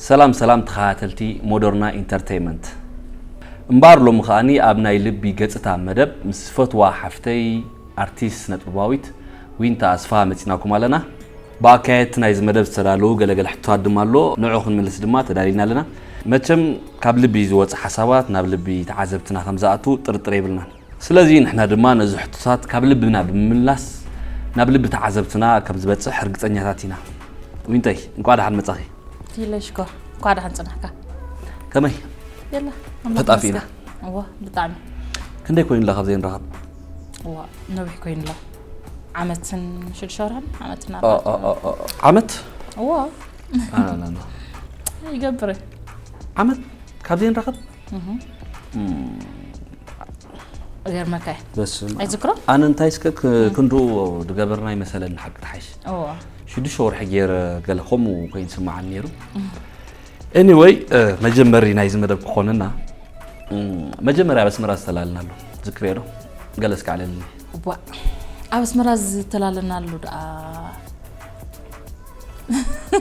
ሰላም ሰላም ተኸታተልቲ ሞደርና ኢንተርተይመንት። እምበኣር ሎሚ ከኣኒ ኣብ ናይ ልቢ ገጽታ መደብ ምስ ፈትዋ ሓፍተይ ኣርቲስት ስነጥበባዊት ዊንታ ኣስፋሃ መጺናኩም ኣለና። ብኣካየድቲ ናይዚ መደብ ዝተዳለዉ ገለገለ ሕቶታት ድማ ኣሎ፣ ንዑ ክንምልስ ድማ ተዳሊና ኣለና። መቸም ካብ ልቢ ዝወጽእ ሓሳባት ናብ ልቢ ተዓዘብትና ከም ዝኣቱ ጥርጥር የብልናን። ስለዚ ንሕና ድማ ነዚ ሕቶታት ካብ ልብና ብምምላስ ናብ ልቢ ተዓዘብትና ከም ዝበጽሕ ርግጸኛታት ኢና። ዊንተይ፣ እንቋዕ ደሓን መጻኺ። ፊለሽኮ፣ እንኳዕ ደሓን ጽናሕካ። ከመይ? የላ ተጣፊእና። እዋ ብጣዕሚ። ክንደይ ኮይኑላ ካብ ዘይንራኸብ? እዋ ነዊሕ ኮይኑላ። ዓመትን ሽዱሽተ ወርሕን ዓመትን ኦ፣ ኦ፣ ኦ፣ ኦ፣ ዓመት? እዋ ኣናናና። ይገብር። ዓመት ካብ ዘይንራኸብ? ገርመካ እዩ። በስመ ኣብ። ኣይዝክሮ? ኣነ እንታይ እስከ ክ- ክንድኡ ዝገበርና ይመሰለኒ ሓቂ ተሓይሽ። እዋ ሽዱሽተ ወርሒ ገይረ ገለ ከምኡ ኮይኑ ይስምዓኒ ነይሩ። ኤኒወይ፣ መጀመሪ ናይዚ መደብ ክኾነና፣ እም፣ መጀመርያ ኣብ ኣስመራ ዝተላለናሉ ዝክርዮ ዶ? ገለ እስከ ኣዕለልኒ። እዋ ኣብ ኣስመራ ዝተላለናሉ ደኣ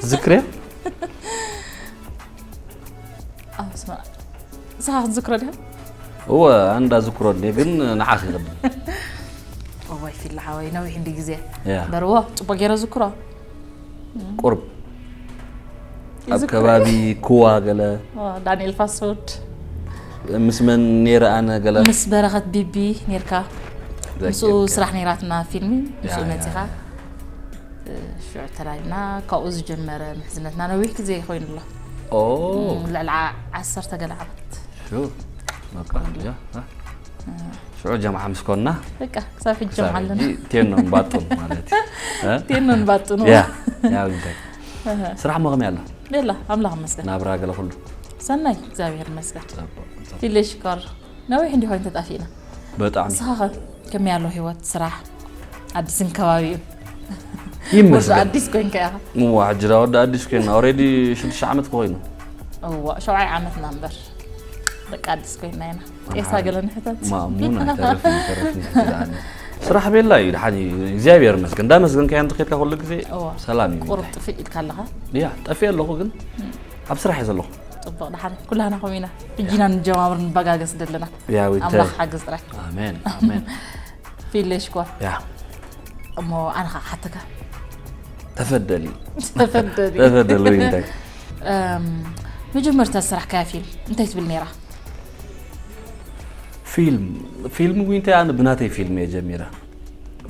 ትዝክርዮ? ኣብ ኣስመራ ንስኻ ክትዝክሮ ዲኻ? እወ፣ ኣንዳ ዝክሮ እንዴ፣ ግን ንዓኺ ይቕድም። እዋይ ፊላ ሓወይ ነዊሕ እንዲ ግዜ ያ። በርዎ ጽቡቅ ገይረ ዝክሮ። ቁርብ ኣብ ይዝክሮ። ከባቢ ኩዋ ገለ ኦ፣ ዳንኤል ፋስት ፉድ ምስ መን ነይረ ኣነ ገለ ምስ በረኸት ቢቢ ነርካ። ዘኪርካ። ምስኡ ስራሕ ነይራትና ፊልሚ ምስኡ ያ፣ ያ፣ መጺኻ። ያ። ሽዑ ተላሊና ካብኡ ዝጀመረ ምሕዝነትና ነዊሕ ግዜ ኮይኑ ኣሎ። ኦ ልዕሊ ዓሰርተ ገለ ዓመት። ሹ በቃ ያ አ። ሽዑ ጀምዓ ምስ ኮንና በቃ ክሳብ ሕጂ ክሳብ ጀምዓ ኣለና። ሕጂ ቴኖን ባጡን ማለት እዩ። እ? ቴኖን ባጡን ያ ያ እንታይ ስራሕ ሞ ከመይ ኣሎ? ሌላ ኣምላኽ ይመስገን። ናብራ ገለ ኩሉ ሰናይ እግዚኣብሔር ይመስገን። ጸቡቕ፣ ጸቡቕ። ፊሌ ሽኮር ነዊሕ እንዲኾይን ተጣፊእና። በጣም ንስኻ ከ ከመይ ኣሎ ህይወት ስራሕ ኣዲስን ከባቢኡን? ወዲ ይመስገን። ኣዲስ ኮይንካ ኢኻ። እዋ ሕጂ ዳ ወዲ ኣዲስ ኮይና ኦሬዲ ሽዱሽተ ዓመት ኮይኑ እዋ ሸውዓይ ዓመትና እምበር ደቂ ኣዲስ ኮይና ኢና። ጤሳ ገለ ንሕተት ማእሙን ኣይተረፍን ኣይተረፍን ይትላኒ። ስራሕ ቤላ እዩ ድሓን እዩ እግዚኣብሔር ይመስገን። እንዳመስገንካዮ እንተኸድካ ኩሉ ግዜ እዋ ሰላም እዩ። ቁሩብ ጥፍእ ኢልካ ኣለኻ። ያ ጠፊእ ኣለኹ ግን ኣብ ስራሕ እየ ዘለኹ። ጽቡቕ ደሓን ኩላህና ከምኡ ኢና። ሕጂና ንጀማምር ንበጋገስ ዘለና። ያ ዊንተ ኣምላኽ ሓግዝ ጥራይ። ኣሜን ኣሜን። ፊሌ ሽኮር ያ እሞ ኣነ ከዓ ሓተካ ተፈደሊ ተፈደሊ ተፈደሊ ዊንታይ እም፣ መጀመርታ ዝሰራሕካያ ፊልም እንታይ ትብል ነይራ? ፊልም ፊልም ዊንታይ ኣነ ብናተይ ፊልም እየ ጀሚረ።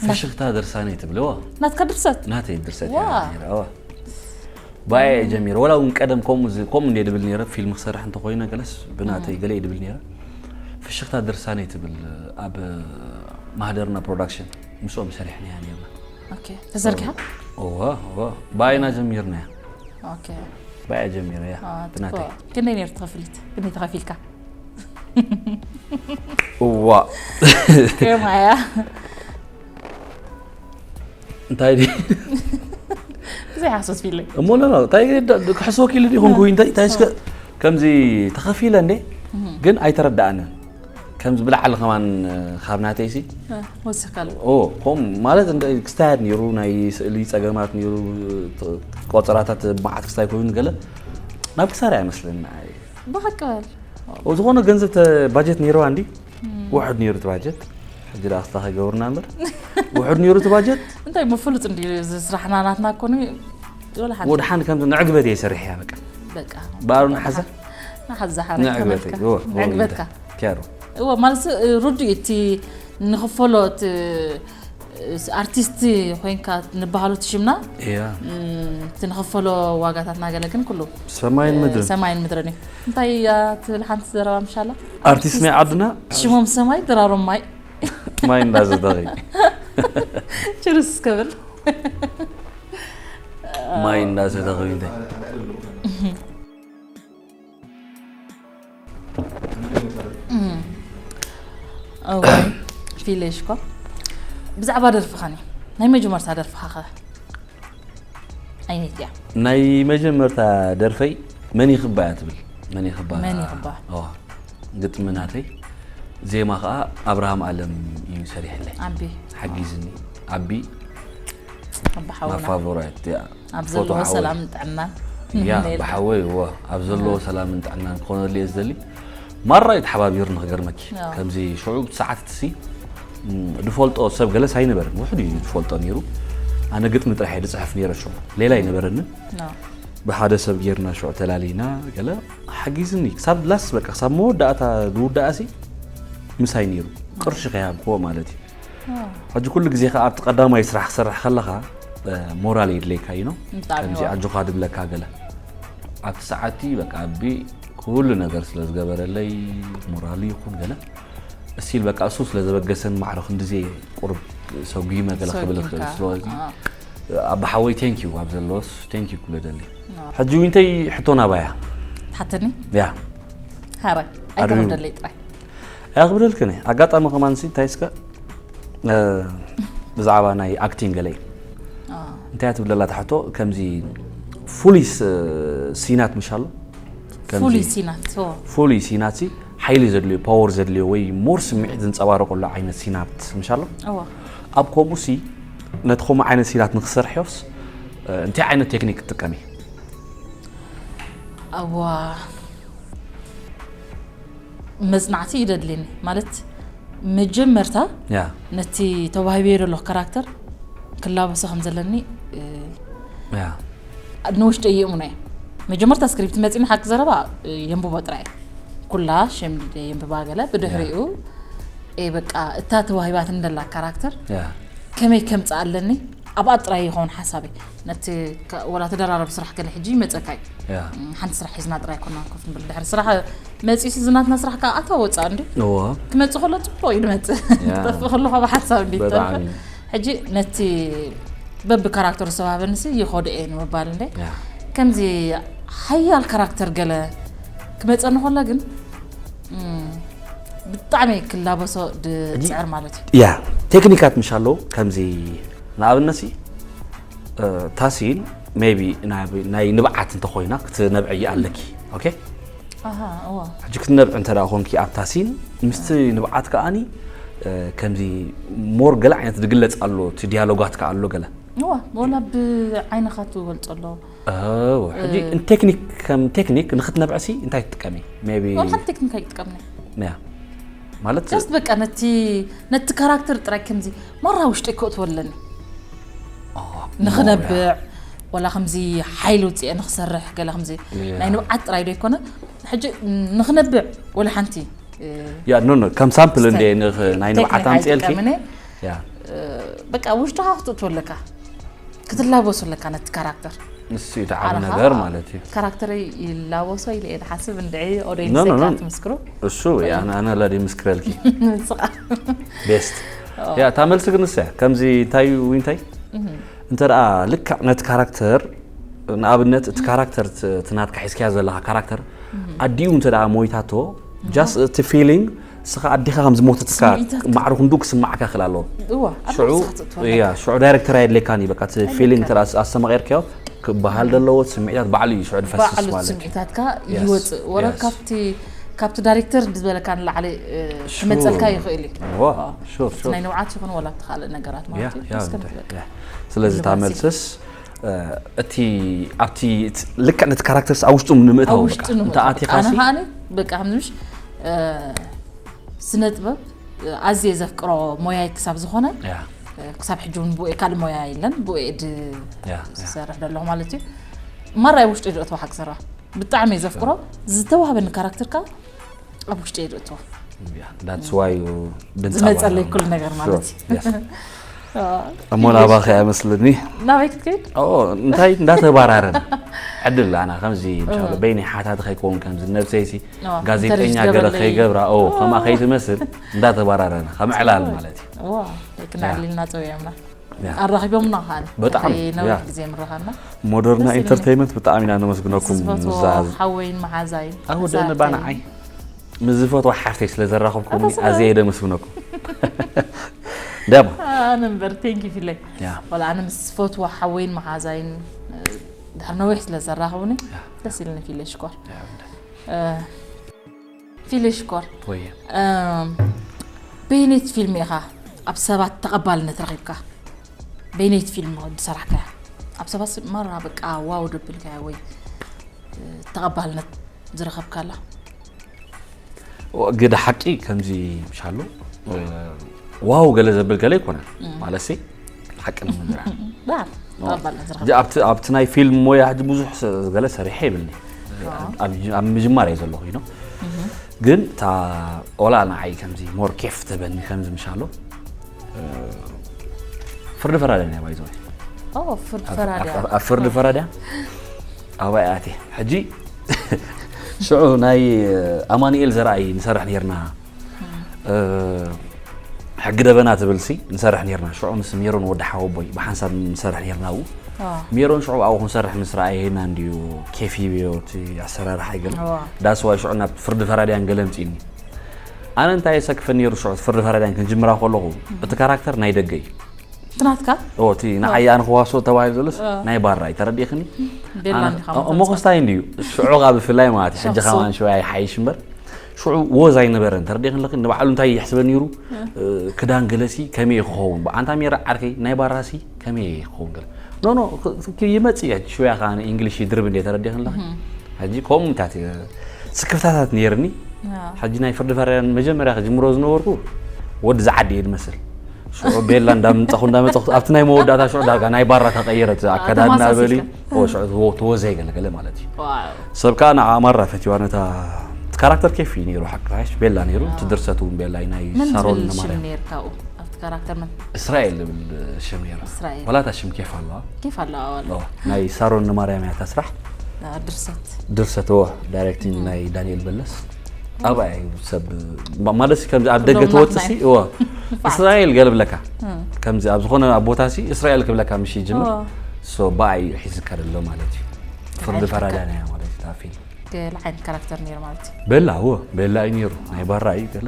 ፍሽኽታ ድርሳነይ ትብልዎ ናትካ ድርሰት? ናተይ ድርሰት ዋ። እያ ነይራ፣ እዋ። ባየ እየ ጀሚረ ወላ እውን ቀደም ከምኡ ዝ- ከምኡ እንደ ድብል ነይረ ፊልም ክሰርሕ እንተኮይነ ገለስ ብናተይ ገለ እየ ድብል ነይረ። ፍሽኽታ ድርሳነይ ትብል ኣብ ማህደርና ፕሮዳክሽን ምስኦም ሰሪሕና እያ ነይርና። ኦኬ ተዘርጊሓ? እወ እወ ባይና ጀሚርና እያ ኦኬ ባየ ጀሚረ እያ አ፣ ብናተይ ጽቡቅ። ክንደይ ነይሩ ተኸፍሊት? ክንደይ ተኸፊልካ? እዋ ከማያ እንታይ ዲ ብዘይ ሓሶት ፊለይ እሞ ለ እንታይ ክሕስወኪ ኢሉ ዲኹም ኩይ እንታይ እንታይ እስከ ከምዚ ተኸፊለ እንዴ ግን ኣይተረዳኣንን ከምዚ ብላዕሊ ከማን ካብ ናተይሲ ወሰካሉ ኦ ከም ማለት እንደ ክስታያት ነይሩ ናይ ስእሊ ጸገማት ነይሩ ቆጸራታት መዓት ክስታይ ኮይኑ ገለ ናብ ክሳር ኣይመስለኒ ብሓቂ በል ኦ ዝኾነ ገንዘብ ባጀት ነይርዋ እንዲ ውሕድ ነይሩ እቲ ባጀት ሕጂ ደኣ ክስታ ከይገብርና እምበር ውሕድ ነይሩ እቲ ባጀት እንታይ መፈሉጥ እንዲ እዚ ስራሕና ናትና ኮኑ ወላ ሓደ ወድሓን ከምዚ ንዕግበት እየ ሰሪሕ እያ በቃ በቃ ባሩ ንሓዛ ንሓዛ ንዕግበት ሓረግ እዎ ንዕግበትካ ኪያሩ እዎ ማለት ሩዱ እቲ ንኽፈሎ እቲ ኣርቲስት ኮይንካ ንባህሉ እቲ ሽምና እያ እም፣ እቲ ንኽፈሎ ዋጋታትና ገለ ግን ኩሉ ሰማይን ምድርን ሰማይን ምድርን እዩ እንታይ እያ ትብል ሓንቲ ዘረባ ምሻላ ኣርቲስት ናይ ዓድና ሽሞም ሰማይ ድራሮም ማይ ማይ እንዳዘተኺ ችርስ ከብል ማይ እንዳዘተኺ እንታይ እወ ፊለሽኮ ብዛዕባ ደርፍኻኒ ናይ መጀመርታ ደርፍኻ ኸ ዓይነት እያ ናይ መጀመርታ ደርፈይ መን ይኽባ እያ ትብል መን ይኽባ መን ይኽባ? ግጥሚ ናተይ ዜማ ከዓ ኣብርሃም ኣለም እዩ ሰሪሕለይ ኣቢ ሓጊዝኒ ኣቢ ኣቢ ሓውና ፋቮራይት ኣብ ዘለዎ ሰላም ጥዕና ያ ብሓወይ እወ ኣብ ዘለዎ ሰላምን ጥዕናን ክኾነሉ እየ ዝደሊ። ማራ እዩ ተሓባቢሩ ንክገርመኪ። ከምዚ ሽዑ ሰዓት ትሲ ድፈልጦ ሰብ ገለስ ኣይነበረን፣ ውሕድ እዩ ድፈልጦ ነይሩ። ኣነ ግጥሚ ጥራሕ እየ ድፅሕፍ ነይረ ሽዑ፣ ሌላ ኣይነበረንን። ብሓደ ሰብ ጌርና ሽዑ ተላሊና ገለ ሓጊዝኒ ክሳብ ላስ በቃ ክሳብ መወዳእታ ዝውዳእሲ ምሳይ ነይሩ። ቅርሺ ከይሃብክዎ ማለት እዩ። ሕጂ ኩሉ ግዜ ከኣ ኣብቲ ቀዳማይ ስራሕ ክሰርሕ ከለኻ ሞራል የድለየካ እዩ ነው። ከምዚ ኣጆኻ ድብለካ ገለ ኣብቲ ሰዓቲ በቃ ኣቢ ኩሉ ነገር ስለ ዝገበረለይ ሞራሉ ይኹን ገለ እስቲል በቃ እሱ ስለ ዘበገሰን ማዕረ ክንድዜ ቁርብ ሰጒመ ገለ ክብል ይኽእል። ስለዚ ኣባሓወይ ቴንክ ዩ ኣብ ዘለዎስ ቴንክ ዩ ክብሎ ደሊ። ሕጂ ዊንተይ ሕቶ ናባያ ትሓተኒ። ያ ሃራይ ኣይተረደለይ ጥራይ ኣያ ክብለልክኒ ኣጋጣሚ ከማንሲ እንታይ እስከ ብዛዕባ ናይ ኣክቲንግ ገለይ እንታይ ትብለላ ትሓቶ ከምዚ ፍሉይ ሲናት ምሻሎ ፍሉይ ሲናት ፍሉይ ሲናት ሓይሊ ዘድልዮ ፓወር ዘድልዮ ወይ ሞር ስምዒት ዝንፀባረቀሉ ዓይነት ሲናት ምሻሎ ኣብ ከምኡ ሲ ነቲ ከምኡ ዓይነት ሲናት ንክሰርሕዮስ እንታይ ዓይነት ቴክኒክ ትጥቀሚ ኣዋ መፅናዕቲ ይደድልኒ ማለት መጀመርታ ነቲ ተዋሂበዮ ዘሎ ካራክተር ክላበሶ ከም ዘለኒ ንውሽጢ እየእምኖ እየ። መጀመርታ ስክሪፕት መፂኒ ሓቂ ዘረባ የንብቦ ጥራይ ኩላ ሸምዲደ የንብባ ገለ ብድሕሪኡ በቃ እታ ተዋሂባትኒ ዘላ ካራክተር ከመይ ከምፅኣ ኣለኒ ኣብኣ ጥራይ ይኸውን ሓሳበይ። ነቲ ወላ ተደራረቢ ስራሕ ገለ ሕጂ ይመፀካ እዩ ሓንቲ ስራሕ ሒዝና ጥራይ ኮና ኮፍ ንብል ድሕሪ ስራሕ መፂሲ ዝናትና ስራሕ ከዓ ኣታ ወፃ እንዲ ክመፅእ ከሎ ፅቡቅ እዩ ድመፅእ ክጠፍእ ከሎ ካብ ሓሳብ እንዲ ሕጂ ነቲ በቢ ካራክተሩ ዝተዋህበንሲ ይኸዶ እየ ንምባል እንደ ከምዚ ሓያል ካራክተር ገለ ክመፀኒ ከሎ ግን ብጣዕሚ ክላበሶ ድፅዕር ማለት እዩ ያ ቴክኒካት ምሽ ኣለዉ ከምዚ ንኣብነት ሲ ታሲን maybe ናይ ንብዓት እንተኮይና ክትነብዕይ ኣለኪ okay ሕጂ ክትነብዕ እንተ ኮንኪ ኣብ ታሲን ምስቲ ንብዓት ከኣኒ ከምዚ more ገለ ዓይነት ዝግለፅ ኣሎ እቲ ዲያሎጋት ከኣ ኣሎ ገለ እዋ ወላ ብዓይንኻ ትገልፆ ኣሎ ሕጂ ቴክኒክ ከም ቴክኒክ ንክትነብዕሲ እንታይ ትጥቀሚ ቢ ወላ ሓንቲ ቴክኒክ ኣይጥቀምኒ ያ ማለት ጀስት በቃ ነቲ ነቲ ካራክተር ጥራይ ከምዚ ማራ ውሽጢ ክእትወለኒ ንክነብዕ ወላ ከምዚ ሓይሊ ውፅአ ንክሰርሕ ገለ ከምዚ ናይ ንብዓት ጥራይ ዶ ይኮነ ሕጂ ንክነብዕ ወላ ሓንቲ ያ ኖ ኖ ከም ሳምፕል እንደ ናይ ንብዓት ኣምፅኤልኪ በቃ ውሽጥኻ ክትእትወለካ ክትላበሱ ኣለካ ነቲ ካራክተር ንሱ እዩ ተዓቢ ነገር ማለት እዩ ካራክተረይ ይላወሶ ኢለ እየ ዝሓስብ እንድዒ ኦደይንሰካ ትምስክሩ እሱ ኣነ ላዲ ምስክረልኪ ቤስት ያ እታ መልሲ ግን ንሳ ከምዚ እንታይ ዊንታይ እንተ ደኣ ልክዕ ነቲ ካራክተር ንኣብነት እቲ ካራክተር ትናትካ ሒዝካያ ዘለካ ካራክተር ኣዲኡ እንተ ደኣ ሞይታቶ ጃስት እቲ ፊሊንግ እስኻ ኣዴኻ ከም ዝሞተትካ ማዕረ ክንዱ ክስማዓካ ይኽእል ኣለዎ ሽዑ ዳይሬክተር ኣየድልየካን እዩ በቃ እቲ ፊሊንግ እንተ ኣስተማቒርካዮ ክበሃል ዘለዎ ስምዒታት ባዕሉ እዩ ሽዑ ዝፈስስ ማለት እዩ ስምዒታትካ ይወፅእ ወረ ካብቲ ካብቲ ዳይሬክተር ዝበለካ ንላዕሊ ክመፀልካ ይኽእል እዩ ናይ ንብዓት ይኹን ወላ ካልእ ነገራት ማለት እዩ ስለዚ እታ መልስስ እቲ ኣብቲ ልክዕ ነቲ ካራክተርስ ኣብ ውሽጡ ንምእታው እንተ ኣቲኻሲ በቃ ከምዚ ምሽ ስነ ጥበብ ኣዝየ ዘፍቅሮ ሞያይ ክሳብ ዝኾነ ክሳብ ሕጂ እውን ብኡ ካልእ ሞያ የለን ብኡ ዝሰርሕ ዘለኹ ማለት እዩ ማራይ ውሽጢ ዝእትዎ ሓቂ ዘረባ ብጣዕሚ ዘፍቅሮ ዝተዋህበኒ ካራክተር ከዓ ኣብ ውሽጢ እየ ዝእትዎ that's why ዝመፀለይ ኩሉ ነገር ማለት እዩ እሞ ናባኸ እያ መስልኒ ናበይ ክትከይድ እንታይ እንዳተባራረን ዕድል ኣና ከምዚ በይነይ ሓታቲ ከይከውን ከምዚ ነብሰይሲ ጋዜጠኛ ገለ ከይገብራ ከምኣ ከይትመስል እንዳተባራረና ከም ዕላል ማለት እዩ ክናዕሊልና ፀውዮምና ኣራኺቦምና ኻን በጣም ነዊሕ ግዜ ምረኻና ሞደርና ኢንተርቴይመንት ብጣዕሚ ኢና ነመስግነኩም ዝዛዝ ሓወይን መሓዛይን ኣወደኒ ባናዓይ ምስ ዝፈትዋ ሓፍተይ ስለ ዘራኸብኩምኒ ኣዝየ የደመስግነኩም ደማ ኣነ እምበር ቴንኪ ፊለይ ዋላ ኣነ ምስ ዝፈትዋ ሓወይን መሓዛይን ድሕር ነዊሕ ስለ ዘራኸቡኒ ደስ ኢልኒ ፊለ ሽኮር ፊለ ሽኮር በይነይቲ ፊልም ኢኻ ኣብ ሰባት ተቐባልነት ረኺብካ በይነይቲ ፊልም ድሰራሕካያ ኣብ ሰባት ማራ በቃ ዋው ደብልካያ ወይ ተቐባልነት ዝረኸብካላ? ግደ ሓቂ ከምዚ ምሻሎ ዋው ገለ ዘብል ገለ ኣይኮነን። ማለትሲ ሓቂ ንምዝራብ ባር ተቐባልነት ዝረኸብ ኣብቲ ኣብቲ ናይ ፊልም ሞያ ሕጂ ብዙሕ ገለ ሰሪሐ ይብልኒ። ኣብ ምጅማር እየ ዘለኹ ኢኖ ግን እታ ኦላ ንዓይ ከምዚ ሞር ኬፍ ትበኒ ከምዚ ምሻሎ ፍርዲ ፈራድያ ናይ ባይዞ ፍርድ ፈራድያ ኣብ ፍርዲ ፈራድያ ኣባይ ኣትየ ሕጂ ሽዑ ናይ ኣማኑኤል ዘርኣይ ንሰርሕ ነርና ሕጊ ደበና ትብል ሲ ንሰርሕ ነርና ሽዑ ምስ ሜሮን ወዲ ሓወቦይ ብሓንሳብ ንሰርሕ ነርና ኣብኡ ሜሮን ሽዑ ኣብኡ ክንሰርሕ ምስ ረኣየና እንድዩ ኬፍ ይብዮ እቲ ኣሰራርሓ ይገለ that's why ሽዑ ናብ ፍርዲ ፈራድያን ገለ ምፅኒ ኣነ እንታይ የሰክፈኒ ነሩ ሽዑ ፍርዲ ፈራድያን ክንጅምራ ከለኹ እቲ ካራክተር ናይ ደገ እዩ ትናትካ እቲ ንዓይ ኣነ ክዋሶ ተባሂሉ ዘሎስ ናይ ባራ እዩ ተረዲእክኒ ቤላ እንዲኻ እሞ ክስታይ እንድዩ ሽዑ ካ ብፍላይ ማለት እዩ ሕጂ ከማን ሽዑ ኣይሓይሽ እምበር ሽዑ ወዝ ኣይነበረን ተረዲእክን ለክን ንባዕሉ እንታይ ይሕስበ ነይሩ ክዳን ገለሲ ከመይ ክኸውን ኣንታ ሜራ ዓርከይ ናይ ባራሲ ከመይ ክኸውን ገለ ኖ ኖ ይመጽእ እዩ ሽውያ ከ ኢንግሊሽ ይድርብ እንደ ተረዲእክን ለክን ሕጂ ከምኡ ምታት ስክፍታታት ነይርኒ ሕጂ ናይ ፍርዲ ፈርያን መጀመርያ ክጅምሮ ዝነበርኩ ወዲ ዝዓዲ እየ ዝመስል ሽዑ ቤላ እንዳምንጻኹ እንዳመጻኹ ኣብቲ ናይ መወዳእታ ሽዑ ዳርጋ ናይ ባራ ተቐየረት ኣከዳድና በሊ ሽዑ ተወዘይ ገለገለ ማለት እዩ ሰብ ከዓ ንዓ ማራ ፈትዋ ነታ ካራክተር ኬፍ እዩ ነይሩ ሓቂ ሓሽ ቤላ ነይሩ እቲ ድርሰት እውን ቤላ እዩ ናይ ሳሮን ማርያም ነርካኡ ኣብቲ ካራክተር መን እስራኤል ዝብል ሽም ነይሩ እስራኤል ዋላታ ሽም ኬፍ ኣለዋ ኬፍ ኣለዋ ዋላ ናይ ሳሮን ማርያም እያ ታስራሕ ድርሰት ድርሰት ዳይሬክቲንግ ናይ ዳንኤል በለስ ኣብኣ እዩ ሰብ ማለት ከምዚ ኣብ ደገ ተወፅሲ እዎ እስራኤል ገልብለካ ከምዚ ኣብ ዝኾነ ኣብ ቦታ ሲ እስራኤል ክብለካ ምሽ ይጅምር ሶ ብኣ እዩ ሒዝካ ደሎ ማለት እዩ ፍርዲ ፈራዳ ናያ ማለት እዩ ፊልም ገለ ዓይነት ካራክተር ነይሩ ማለት እዩ ቤላ እዎ ቤላ እዩ ነይሩ ናይ ባራ እዩ ገለ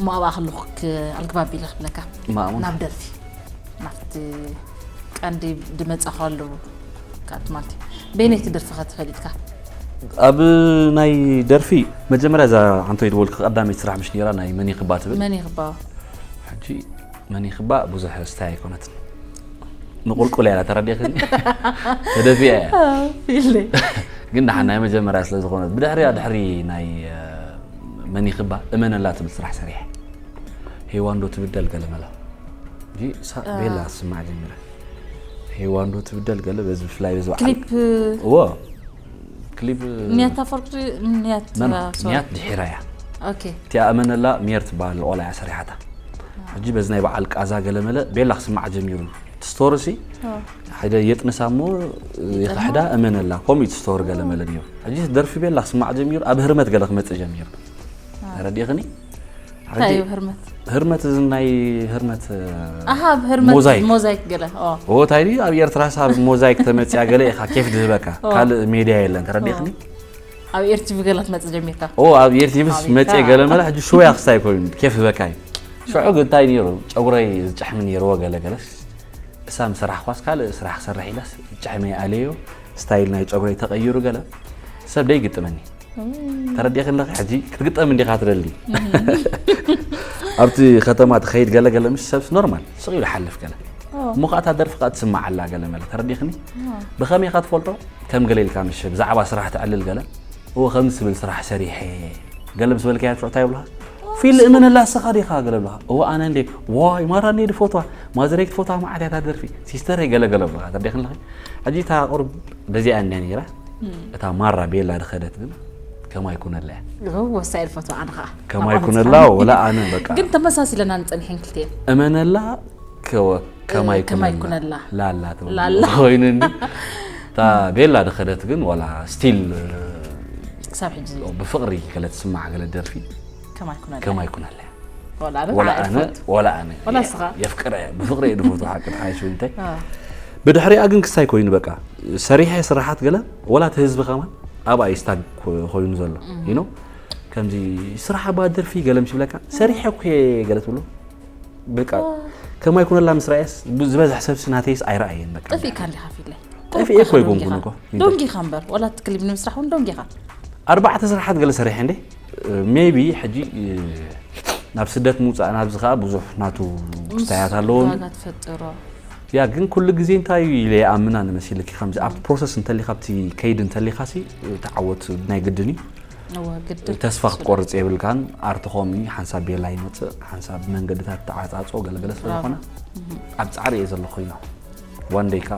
እሞ ኣብኣ ከለኹ ኣልግባብ ኢለ ክብለካ ናብ ደርፊ ናብቲ ቀንዲ ድመፃ ከሉ ካት ማለት እዩ በይነይቲ ደርፊ ከትፈልጥካ ኣብ ናይ ደርፊ መጀመርያ እዛ ሓንቶ ይድወልክ ቀዳመይቲ ስራሕ ምሽ ነራ ናይ መን ይክባ ትብል መን ይክባ ሕጂ መን ይክባ ብዙሕ ስታይ ኣይኮነትን ንቁልቁል እያ ተረዲእክኒ ተደፊያ እያ ኢለ ግን ደሓን ናይ መጀመርያ ስለ ዝኾነት ብድሕሪያ ድሕሪ ናይ መን ይክባ እመነላ ትብል ስራሕ ሰሪሐ ሄዋንዶ ትብደል ገለመላ ቤላ ስማዕ ጀሚረ ሄዋንዶ ትብደል ገለ በዚ ብፍላይ በዚ በዓል ክሊፕ እዎ ክሊፕ ንያት ኣፈርቂ ንያት ንያት ድሒራ እያ ኦኬ እቲኣ እመነላ ሜር ትበሃል ቆልዓ እያ ሰሪሓታ ሕጂ በዚ ናይ በዓል ቃዛ ገለመለ ቤላ ክስማዕ ጀሚሩ እቲ ስቶሪ ሲ ሓደ የጥንሳ እሞ ይኽሕዳ እመነላ ከምኡ እዩ እቲ ስቶሪ ገለመለ ነይሩ ሕጂ ደርፊ ቤላ ክስማዕ ጀሚሩ ኣብ ህርመት ገለ ክመፅእ ጀሚሩ ተረዲእኽኒ እንታይ እዩ ህርመት ህርመት እዚ ናይ ህርመት ኣሃ ህርመት ሞዛይክ። ሞዛይክ ገለ ኦ ኦ እንታይ ድዩ ኣብ ኤርትራ ሳብ ሞዛይክ ተመፅያ ገለ ኢኻ ኬፍ ዝህበካ ካልእ ሜድያ የለን ተረዲእኽኒ ኣብ ኤርቲቪ ገለ ትመፅእ ጀሚርካ ኦ ኣብ ኤርቲቪስ መፀ ገለ መለ ሕጂ ሽወያ ክስታይ ኮይኑ ኬፍ ዝበካ እዩ ሽዑ ግን እንታይ ነይሩ ጨጉረይ ዝጨሕሚ ነይርዎ ገለ ገለስ እሳ ምሰራሕ ኳስ ካልእ ስራሕ ክሰርሕ ኢላስ ጨሕመይ ኣለዮ ስታይል ናይ ጨጉረይ ተቐይሩ ገለ ሰብ ደይግጥመኒ ተረዲእኺ ኣለኺ ሕጂ ክትግጠም እንዲኻ ትደሊ ኣብቲ ከተማ ትኸይድ ገለ ገለ ምስ ሰብስ ኖርማል ስቕ ኢሉ ሓልፍ ገለ እሞ ከዓ እታ ደርፊ ከዓ ትስማዕ ኣላ ገለ መለ ተረዲእኽኒ ብኸመይ ኢኻ ትፈልጦ ከም ገለ ኢልካ ምሽ ብዛዕባ ስራሕ ትዕልል ገለ እወ ከምዚ ትብል ስራሕ ሰሪሐ ገለ ምስ በልካያ ሽዑ እንታይ ይብልኻ ፊል እመነላ ንስኻ ዲኻ ገለ ብልኻ እወ ኣነ እንዴ ዋይ ማራ እንዴ ድፎትዋ ማዘረይ ክትፎትዋ መዓት እያ እታ ደርፊ ሲስተረይ ገለ ገለ ብልኻ ተረዲእኽኒ ኣለኺ ሕጂ እታ ቁሩብ በዚኣ እንድያ ነይራ እታ ማራ ቤላ ድኸደት ግን ከማይ ኩነላ እያ ወሳኢ ድፈትዋ ኣነ ኸዓ ከማይ ኩነላ ወላ ኣነ በቃ ግን ተመሳሲለና ንፀኒሐን ክልቲኤን እመነላ ከወ ከማይ ከማይ ኩነላ ኩነላ ላላ ትብል ላላ። ኮይኑ እንዲ እታ ቤላ ድኸደት ግን ዋላ ስቲል ክሳብ ሕጂ ብፍቕሪ ገለ ትስማዕ ገለ ደርፊ ከማይ ኩነላ ከማይ ኩነላ እያ ወላ ኣነ ወላ ከዓ ኣነ ኣይፈልጥ። ወላ ኣነ ወላ እስኻ? የፍቅረ ብፍቕሪ እየ ድፈቱ ሓቂ ተሓይሹ እንታይ አ፣ ብድሕሪኣ ግን ክሳይ ኮይኑ በቃ ሰሪሐ ስራሓት ገለ ወላ እቲ ህዝቢ ከማን ኣብኣ እዩ ስታግ ኮይኑ ዘሎ you know ከምዚ ስራሕ ኣባ ደርፊ ገለ ምስ ይብለካ ሰሪሐ እኮ እየ ገለ ትብሎ በቃ ከማይ ኩነላ ምስ ረኣየስ ብ- ዝበዝሕ ሰብሲ ናተይስ ኣይረኣየን በቃ ጠፊእካ እንዲኻ ፊለይ ጠፊኤ እኮ ኣይኮንኩን እኮ ደንጊኻ እምበር ዋላ እቲ ክሊፕ ንምስራሕ እውን ደንጊኻ ኣርባዕተ ስራሓት ገለ ሰሪሐ እንዴ maybe ሕጂ ናብ ስደት ምውፃእ ናብዚ ከዓ ብዙሕ ናቱ ክስታያት ኣለዎ ዋጋ ትፈጥሮ ያ ግን ኩሉ ግዜ እንታይ ኢለ ይኣምና ንመሲልኪ ከምዚ ኣብቲ ፕሮሰስ እንተሊካ ኣብቲ ከይድ እንተሊካ ሲ ተዓወት ናይ ግድን እዩ። እወ ግድን ተስፋ ክትቆርፅ የብልካን። ኣርቲ ኮሚ ሓንሳብ ቤላ ይመፅእ ሓንሳብ መንገድታት ተዓፃፅኦ ገለገለ ስለዝኾነ ኣብ ፃዕሪ እየ ዘለኹ ኢና ዋን ደይካ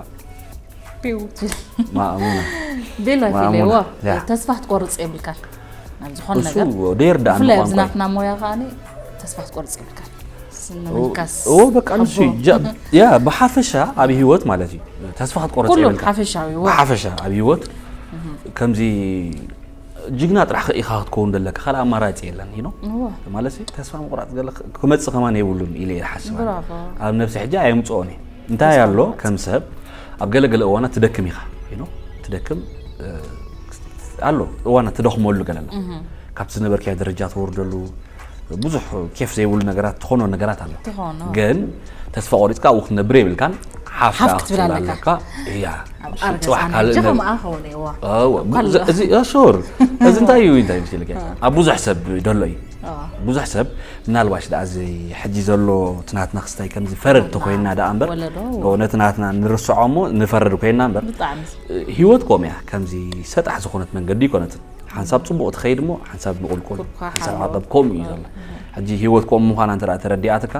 ፒው ማእሙና ቤላ ማእሙና፣ ፊለዋ ያ። ተስፋ ክትቆርፅ የብልካን ኣብዚ ዝኾነ እሱ ነገር ደይር ዳኣ ብፍላይ ንቋንቋ ኣብዚ ናትና ሞያ ከዓኒ ተስፋ ክትቆርፅ የብልካን ንምንካስ ኦ በቃ ንሱ ሓቦ። ያ ብሓፈሻ ኣብ ህይወት ማለት እዩ ተስፋ ክትቆርፅ ኩሉ የብልካ ሓፈሻዊ ዋ ብሓፈሻ ኣብ ህይወት ከምዚ ጅግና ጥራሕ ኢኻ ክትከውን ዘለካ ካልእ ኣማራፂ የለን ዩ እወ ማለት እዩ ተስፋ ምቁራፅ ገለ ክመፅእ ከማን የብሉን ኢለ እየ ሓስብ ብራቮ ኣብ ነብሲ ሕጂ ኣየምፅኦን እየ እንታይ ኣሎ ከም ሰብ ኣብ ገለገለ እዋናት ትደክም ኢኻ you know፣ ትደክም እ፣ ኣሎ እዋናት ትደኽመሉ ገለ ኣሎ ካብቲ ዝነበርካዮ ደረጃ ትወርደሉ ብዙሕ ኬፍ ዘይብሉ ነገራት ትኾኖ ነገራት ኣሎ ትኾኖ ግን ተስፋ ቆሪፅካ ኣብኡ ክትነብር የብልካን ሓፍ ሓፍ ደኣ ክትብል ኣለካ። እያ ኣብ ጽባሕ ኣርገፃ ካልእ ነጀ ነብ- ከምኣ ኸውን እዋ እዎ፣ ኳሎ። እዚ- እዚ እ፣ ሹር እዚ እንታይ እዩ እንታይ ምስልከ ኣብ ብዙሕ ሰብ ደሎ እዩ እዋ። ብዙሕ ሰብ ምናልባሽ ደኣ እዚ ሕጂ ዘሎ ትናትና ክስታይ ከምዚ ፈረድ ተኮይና ደኣ እምበር ወለዶ። እዎ፣ ነቲ ናትና ንርስዖ እሞ ንፈረድ ኮይና እምበር ብጣዕሚ ህይወት ኮም እያ ከምዚ ሰጣሕ ዝኾነት መንገዲ ይኮነትን ሓንሳብ ፅቡቅ ትኸይድ እሞ ሓንሳብ ንቁልቁል ኩርኳ ሓንሳብ ሓሎ። ዓቐብ ኮም እዩ ዘሎ ሕጂ ህይወት ኮም ምዃና እንተ ተረዲኣትካ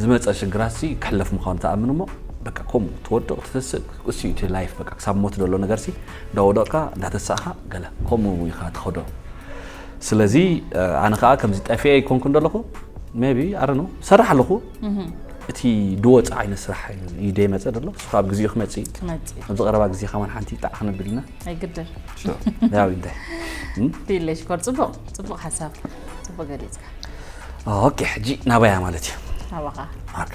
ዝመፀ ሽግራት ሲ ክሕለፍ ምዃኑ ተኣምን እሞ በቃ ኮም ትወድቕ ትተስእ እሱ እቲ ላይፍ በቃ ክሳብ ሞት ዘሎ ነገር ሲ እንዳወደቕካ እንዳተሳእካ ገለ ከምኡ ኢኻ ትኸዶ ስለዚ ኣነ ከዓ ከምዚ ጠፊአ ይኮንኩ እንደለኹ ቢ ኣረ ነው ሰራሕ ኣለኹ እቲ ድወፅ ዓይነት ስራሕ እዩ ደይመፀ ደሎ እሱ ካብ ግዜኡ ክመፅእ እዩ ክመፅእ ኣብዚ ቀረባ ግዜ ከማን ሓንቲ ጣዕ ክነብል ኢና ኣይግድን ያው እንታይ ዲለሽ ኮር ፅቡቅ ፅቡቅ ሓሳብ ፅቡቅ ገሊፅካ ኦኬ ሕጂ ናባያ ማለት እዩ ናባኻ ኦኬ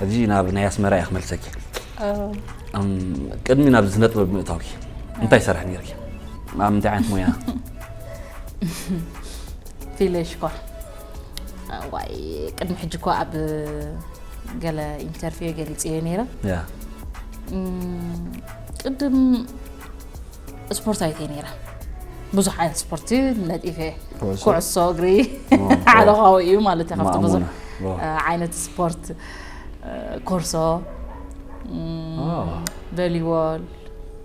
ሕጂ ናብ ናይ ኣስመራ እየ ክመልሰኪ እም፣ ቅድሚ ናብ ዝነጥበብ ምእታውኪ እንታይ ይሰርሕ ነርኪ ኣብ ምንታይ ዓይነት ሞያ ፊለ ሽኮር ዋይ ቅድሚ ሕጂ እኮ ኣብ ገለ ኢንተርቪው ገሊፅዮ ነይረ ያ እም፣ ቅድም ስፖርታዊት እየ ነይረ ብዙሕ ዓይነት ስፖርቲ ነጢፈ እየ ኩዕሶ? ኩዕሶ እግሪ ኦ፣ ሓደ ካብኡ እዩ ማለት እዩ ካብቲ ብዙሕ ማእሙና፣ ኦ። እ፣ ዓይነት ስፖርት እ፣ ኮርሶ እም፣ ኦ። ቨሊቦል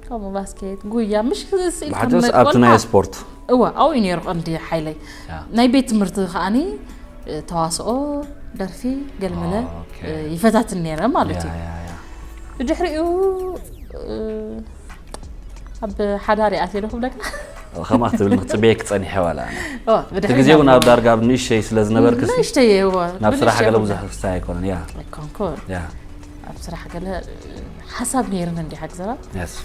ከምኡ ባስኬት ጉያ ምሽ ስኢልካ ብሓጀስ መቆልዓ። ኣብቲ ናይ ስፖርት እወ ኣብኡ እዩ ነይሩ ቀንዲ ሓይለይ ያ። ናይ ቤት ትምህርቲ ከዓኒ እ፣ ተዋስኦ ደርፊ ገልመለ ኦኬ። እ፣ ይፈታትን ነይረ ማለት ያ፣ እዩ ያ፣ ያ። ብድሕሪኡ እ፣ ኣብ ሓዳር እየ ኣትየ ዶ ክብለካ ከምኣ ክትብል ንክፅበየ ክፀኒሐ ዋላ ኣነ ኦ፣ እቲ ብድሕሪ ግዜ እውን ናብ- ኣብ ዳርጋ ኣብ ንእሽተይ ስለ ዝነበርክሲ ንእሽተይ እየ፣ እወ፣ ናብ ስራሕ ብንእሽተይ ገለ እኮ ብዙሕ ክስታይ ኣይኮነን ያ ኣይኮንኩን ያ ኣብ ስራሕ ገለ ሓሳብ ነይርን እንዲ ሓግዘራ የስ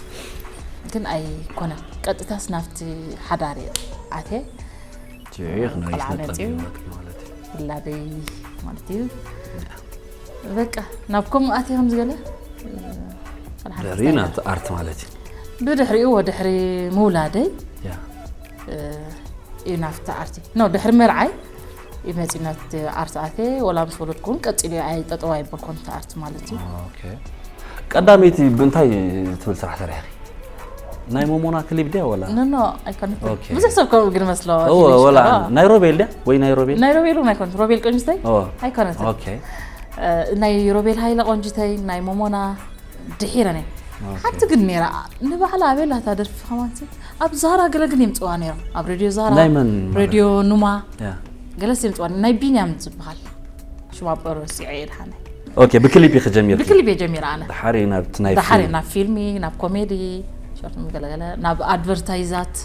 ግን ኣይኮነን ቀጥታስ ናብቲ ሓዳር እየ ኣትየ ቺ ክነሪስ ቆልዓ ነጠብ መፅዩ። ህይወት ማለት እዩ ውላደይ ማለት እዩ በቃ ናብ ከምኡ ኣትየ ከም ዝገለ ድሕሪ ናብቲ ኣርት ማለት እዩ ብድሕሪኡ ወድሕሪ ምውላደይ ያ እ፣ እዩ ናብቲ ኣርቲ ኖ ድሕሪ መርዓይ እዩ መፂኡ ናብቲ ኣርቲ ኣትየ ወላ ምስ ወለድኩ እውን ቀፂሉ እዩ ኣይጠጠው ኣይበልኩን እቲ ኣርቲ ማለት እዩ ኦኬ ቀዳመይቲ ብእንታይ ትብል ስራሕ ሰሪሕኺ ናይ ሞሞና ክሊፕ ድያ ወላ ኖ ኖ ኣይኮነትን ኦኬ። ብዙሕ ሰብ ከምኡ ግን መስሎ እወ ፊልም ወላ ሽኮራ። ናይ ሮቤል ድያ ወይ ናይ ሮቤል ናይ ሮቤል እውን ኣይኮነት ሮቤል ቆንጅተይ እወ ኣይኮነትን ኦኬ እ፣ ናይ ሮቤል ሃይለ ቆንጅተይ ናይ ሞሞና ድሒረን እየ ኦኬ። ሓንቲ ግን ነይራ ንባዕላ ኣበላታ ደርፊ ከማንሲ ኣብ ዛራ ገለ ግን የምፅዋ ነይሮም ኣብ ሬድዮ ዛራ ናይ መን ማለት? ሬድዮ ኑማ ያ ገለስ የምፅዋ ናይ ቢንያም ዝበሃል ሽማበሮ ሲዐ የድሓነ ኦኬ ብክሊፕ ኢኺ ጀሚርኪ ብክሊፕ እየ ጀሚረ ኣነ ድሓሪ ናብቲ ናይ ድሓሪ ፊልም። ናብ ፊልሚ ናብ ኮሜዲ ሾርት ገለገለ ናብ ኣድቨርታይዛት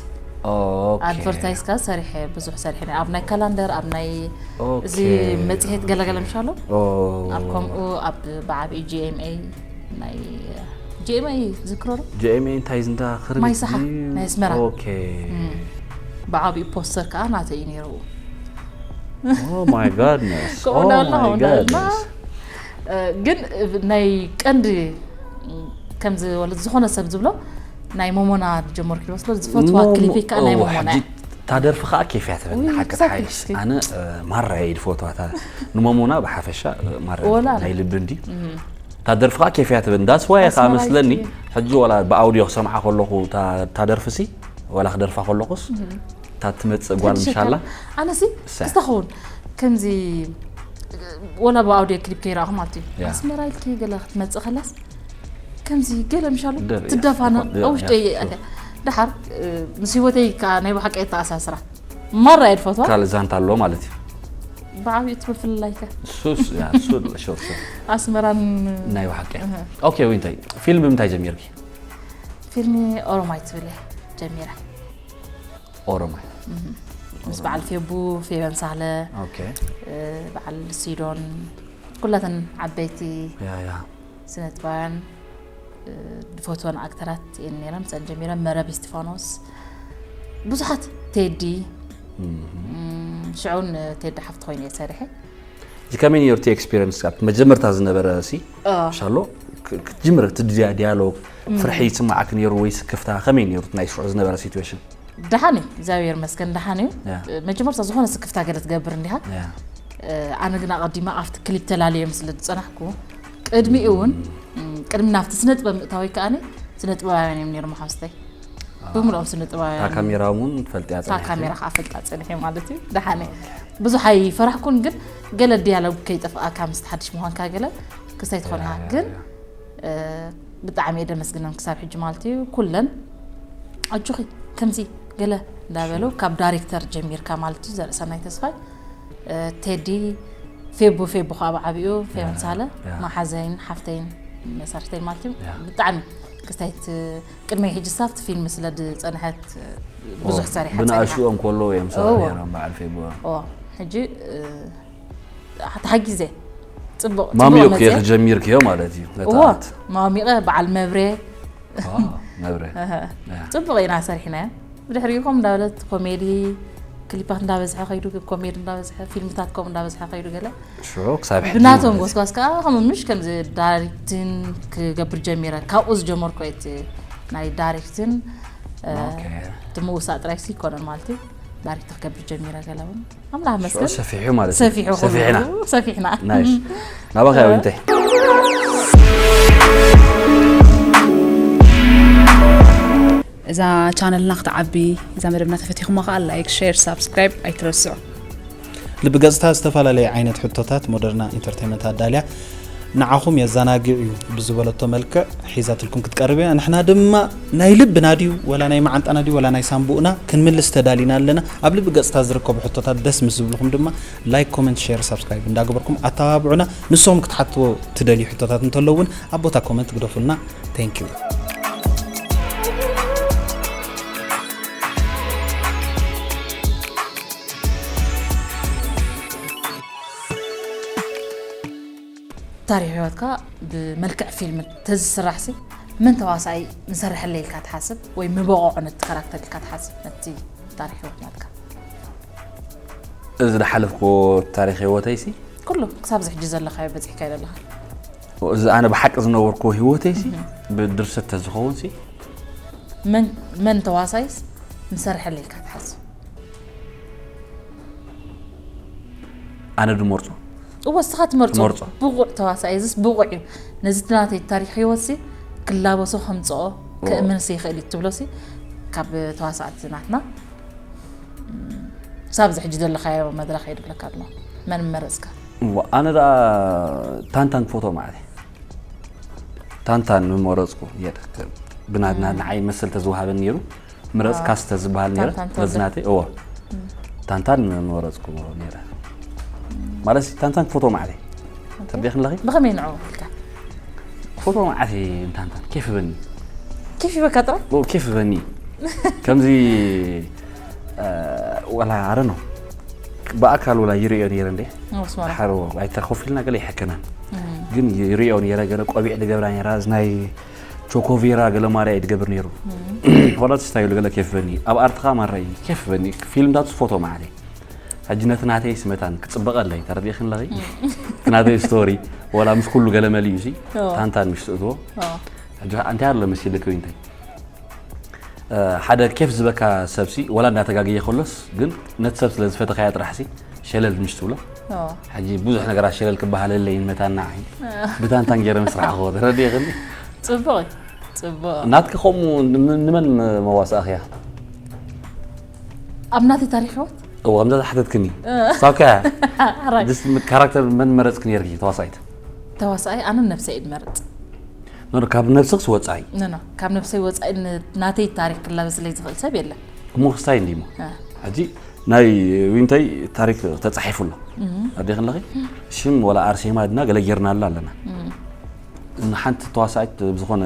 ኦኬ ኣድቨርታይዝ ከ ሰሪሐ ብዙሕ ሰሪሐ ኣብ ናይ ካላንደር ኣብ ናይ ኦኬ። እዚ መፅሄት ገለገለ ምሻሎ ኦ ኣብ ከምኡ ኣብ ብዓብዪ ጂኤምኤ ናይ ጂኤምኤ ዝክሮ ዶ ጂኤምኤ እንታይ እንዳ ክርቢት ማይ ሰሓ ድዩ? ናይ ኣስመራ ኦኬ ብዓብዪ ፖስተር ከዓ ናተይ እዩ ነይሩ Oh my goodness ከምኡ Oh እንዳበልና my ከምኡ እንዳበልና goodness እ፣ ግን ናይ ቀንዲ ከምዚ ወለ ዝኾነ ሰብ ዝብሎ ናይ ሞሞና ዝጀመርኩ ይመስሎ ዝፈትዋ ሞ- ክሊፕ ከዓ ናይ ኦ፣ ሞሞና ሕጂ እታ ደርፊ ከዓ ኬፍ እያ ትበኒ ውይ፣ ሓቂ ክሳብ ሓይልስ ክልስኪ። ኣነ እ፣ ማራ እየ ድፈትዋ እታ ንሞሞና ብሓፈሻ እ፣ ማራ ወላ ናይ ኣነ። ልቢ እንዲ እታ ደርፊ ከዓ ኬፍ እያ ትበኒ ዳስ ዋይ ከዓ ኣስመራ መስለኒ ይስኪ። ሕጂ ወላ ብኣውዲዮ ክሰምዓ ከለኹ እታ- እታ ደርፊ ሲ ወላ ክደርፋ ከለኹስ እታ ትመፅእ ጓል ምሻላ ኣነሲ እሳ። ክስተኸውን ከምዚ ወላ ብኣውዲዮ ክሊፕ ከይረኣኹ ማለት እዩ። ኣስመራ ኢልኪ ገለ ክትመጽእ ከላስ ከምዚ ገለ ምሻሉ ትደፋና ውሽጠይ። ደሓር ምስ ህይወተይ ከኣ ናይ ብሓቂ እተኣሳስራ ማራ እየ ዝፈትዋ። ካልእ ዛንታ ኣሎ ማለት እዩ። ብዓብዩ እቲ ምፍልላይከ ሱስ ያ ሱ ሹር ሹር ኣስመራን ናይ ብሓቂ። ኦኬ፣ ወይ እንታይ ፊልም ብምንታይ ጀሚርኪ? ፊልሚ ኦሮማይ ትብል እየ ጀሚረ። ኦሮማይ። ምስ በዓል ፌቡ፣ ፌበን ሳህለ፣ ኦኬ። በዓል ሲዶን፣ ኩላተን ዓበይቲ ያ ያ ስነጥበባውያን ዝፈትወን ኣክተራት እየን ነይረን። ምሳን ጀሚረ መረብ እስጢፋኖስ፣ ብዙሓት፣ ቴዲ። ሽዑን ቴዲ ሓፍቲ ኮይነ እየ ሰሪሐ። እዚ ከመይ ነይሩ እቲ ኤክስፒሪየንስ? ኣብ መጀመርታ ዝነበረ ሲ ሻሎ ክትጅምር እቲ ዲያሎግ ፍርሒ ይስማዓክ ነይሩ ወይ ስክፍታ? ከመይ ነይሩ ናይ ሽዑ ዝነበረ ሲትዌሽን? ደሓን እዩ፣ እግዚኣብሔር ይመስገን ደሓን እዩ። መጀመርታ ዝኾነ ስክፍታ ገለ ትገብር እንዲኻ። ኣነ ግን ኣቐዲማ ኣብቲ ክሊፕ ተላልዮም ስለ ዝጸናሕኩ ቅድሚኡ እውን ቅድሚ ናብቲ ስነ ጥበብ ምእታወይ ከኣኒ ስነ ጥበባውያን እዮም ነይሮም ሓውስተይ። ብምልኦም ስነ ጥበባውያን። ካሜራ እውን ትፈልጥያ ጸኒሕኪ? ካሜራ ከዓ ፈልጣ ጸኒሐ ማለት እዩ። ደሓነ ብዙሕ ኣይፈራሕኩን፣ ግን ገለ ዲያሎግ ከይጠፍኣካ ምስቲ ሓድሽ ምዃንካ ገለ ክስታይ ትኾንካ። ግን ብጣዕሚ እየ ደመስግነን ክሳብ ሕጂ ማለት እዩ። ኩለን ኣጆኺ ከምዚ ገለ እንዳበሉ ካብ ዳይሬክተር ጀሚርካ ማለት እዩ። ዘርእሰናይ ተስፋይ፣ ቴዲ፣ ፌቡ፣ ፌቡ ከዓ ብዓቢኡ ፌበን ሳለ፣ መሓዘይን ሓፍተይን መሳርሕተይን ማለት እዩ። ብጣዕሚ ክስታይት ቅድሚ ሕጂ ሳፍት ፊልም ስለ ዝጸንሐት ብዙሕ ሰሪሐ ብንኣሽኦም ከሎ እዮም ሰሪሖም በዓል ፌቡ። ሕጂ ተሓጊዘ ጽቡቕ ማሚቕ ክትጀሚርክዮ ማለት እዩ። እዎ ማሚቐ በዓል መብሬ መብሬ ጽቡቕ ኢና ሰሪሕናዮ። ብድሕሪኡ ከምኡ እንዳበለት ኮሜዲ ክሊፓት እንዳበዝሐ ከይዱ፣ ኮሜዲ እንዳበዝሐ፣ ፊልምታት ከምኡ እንዳበዝሐ ከይዱ ገለ ሽዑ ክሳብ ሕጂ ብናቶም ማለት እዩ። ጎስጓስ ከዓ ከምኡ ምሽ ከምዚ ዳይሬክትን ክገብር ጀሚረ። ካብኡ ዝጀመርኩ እቲ ናይ ዳይሬክትን እ፣ ኦኬ። እቲ ምውሳእ ጥራይ ሲ ይኮነን ማለት እዩ። ዳይሬክት ክገብር ጀሚረ ገለ እውን ኣምላኽ ሽዑ መስገን ሰፊሑ ማለት እዩ። ሰፊሑ ኩሉ ሰፊሕና። ሰፊሕና። ናይስ። ናባኻ ያው እንታይ? እዛ ቻነልና ክትዓቢ እዛ መደብና ተፈቲኹማ ከዓ ላይክ፣ ሼር፣ ሳብስክራይብ ኣይትረስዑ። ልቢ ገጽታ ዝተፈላለየ ዓይነት ሕቶታት ሞደርና ኢንተርቴይመንት ኣዳልያ ንዓኹም የዘናግዕ እዩ ብዝበለቶ መልክዕ ሒዛትልኩም ክትቀርብ እያ። ንሕና ድማ ናይ ልብና ድዩ ወላ ናይ መዓንጣና ድዩ ወላ ናይ ሳምቡእና ክንምልስ ተዳሊና ኣለና። ኣብ ልቢ ገጽታ ዝርከቡ ሕቶታት ደስ ምስ ዝብልኹም ድማ ላይክ፣ ኮመንት፣ ሼር፣ ሳብስክራይብ እንዳገበርኩም ኣተባብዑና። ንስኹም ክትሓትዎ ትደልዩ ሕቶታት እንተሎ እውን ኣብ ቦታ ኮመንት ግደፉልና። Thank you። ታሪኽ ህይወትካ ብመልክዕ ፊልም ተዝስራሕሲ መን ተዋሳኣይ ምሰርሐለይ ኢልካ ትሓስብ ወይ ምበቐዖ ነቲ ካራክተር ኢልካ ትሓስብ ነቲ ታሪኽ ህይወት ናትካ? እዚ ዝሓለፍኩዎ ታሪኽ ህይወተይሲ ኩሉ ክሳብ እዚ ሕጂ ዘለኻዮ በፂሕካዮ ዘለኻ እዚ ኣነ ብሓቂ ዝነበርኩዎ ህይወተይሲ ብድርሰት ተዝኸውንሲ መን መን ተዋሳይስ ምሰርሐለይ ኢልካ ትሓስብ? ኣነ ድመርጾ እወ እስኻ ትመርጾ ትመርጾ። ብቑዕ ተዋሳኣይ እዚስ ብቑዕ እዩ ነዚ ናተይ ታሪኽ ህይወትሲ ክላበሶ ከምጽኦ ከእምንሲ ይኽእል እዩ ትብሎሲ ካብ ተዋሳእቲ ናትና ክሳብ እዚ ሕጂ ዘለኻዮ መድረኽ የድብለካ ኣሎ መን መረጽካ? እዋ ኣነ ደኣ ታንታን ክፈትዎ ማለት እዩ። ታንታን ምመረጽኩ የደ ብናትና ንዓይ መሰል ተዝወሃበን ነይሩ ምረጽ ካስ ተዝበሃል ነይረ ታንታን ተወደ። መዝናተይ እዎ ታንታን ምመረጽኩ ነይረ ማለት ታንታን ክፈትዎ ማለት ተርዲኽን ለኺ ብኸመይ ንዑ ኢልካ ክፈትዎ ማለት ታንታን ኬፍ በኒ ኬፍ ይበካ ጥራይ ኦ ኬፍ በኒ ከምዚ እ፣ ወላ ኣረ ነው ብኣካል ወላ ይርእዮ ነይረ እንዴ ኣስመራ ሓሮ ኣይተኮፊልና ገለ ይሕከና ግን ይርእዮ ነይረ ገለ ቆቢዕ ዝገብራ ነይራ እዚ ናይ ቾኮቬራ ገለ ማርያ እዩ ዝገብር ነይሩ ወላ ስታይሉ ገለ ኬፍ በኒ ኣብ ኣርትኻ ማራ እዩ ኬፍ በኒ ፊልምታቱ ፎቶ ማዕለ ሕጂ ነቲ ናተይ ስመታን ክጽበቐለይ ተረዲእክን ኣለኺ እቲ ናተይ ስቶሪ ወላ ምስ ኩሉ ገለ መሊኡ ሲ ታንታን ምሽ ትእትዎ ሕጂ እንታይ ኣሎ መሲልክ ወይ እንታይ ሓደ ኬፍ ዝበካ ሰብሲ ወላ እንዳተጋገየ ከሎስ ግን ነቲ ሰብ ስለ ዝፈተኻያ ጥራሕሲ ሸለል ምሽ ትብሎ ሕጂ ብዙሕ ነገራት ሸለል ክበሃለለይ መታና ዓይ ብታንታን ገይረ ምስራሕ ክወ ተረዲእኽኒ ጽቡቕ እዩ ጽቡቕ ናትኪ ከምኡ ን- ንመን መዋሳእኽያ ኣብ ናተይ ታሪኽ ህይወት እዋ ከምዛ ዝሓተትክኒ ሳብካ ሕራይ ድስ ካራክተር መን መረፅክ ነርኪ ተዋሳኢት ተዋሳኣይ ኣነ ነብሰይ እየ ዝመርፅ ኖ ካብ ነብስክስ ወፃኢ ኖ ኖ ካብ ነብሰይ ወፃኢ ን- ናተይ ታሪክ ክላበስለይ ዝኽእል ሰብ የለን እሞ ክስታይ እንዲሞ እ። ሕጂ ናይ ዊንተይ ታሪክ ተፃሒፉ ኣሎ ኣዴክ ኣለኺ ሽም ወላ ኣርሴማ ድና ገለ ጌርናላ ኣለና ንሓንቲ ተዋሳኢት ብዝኾነ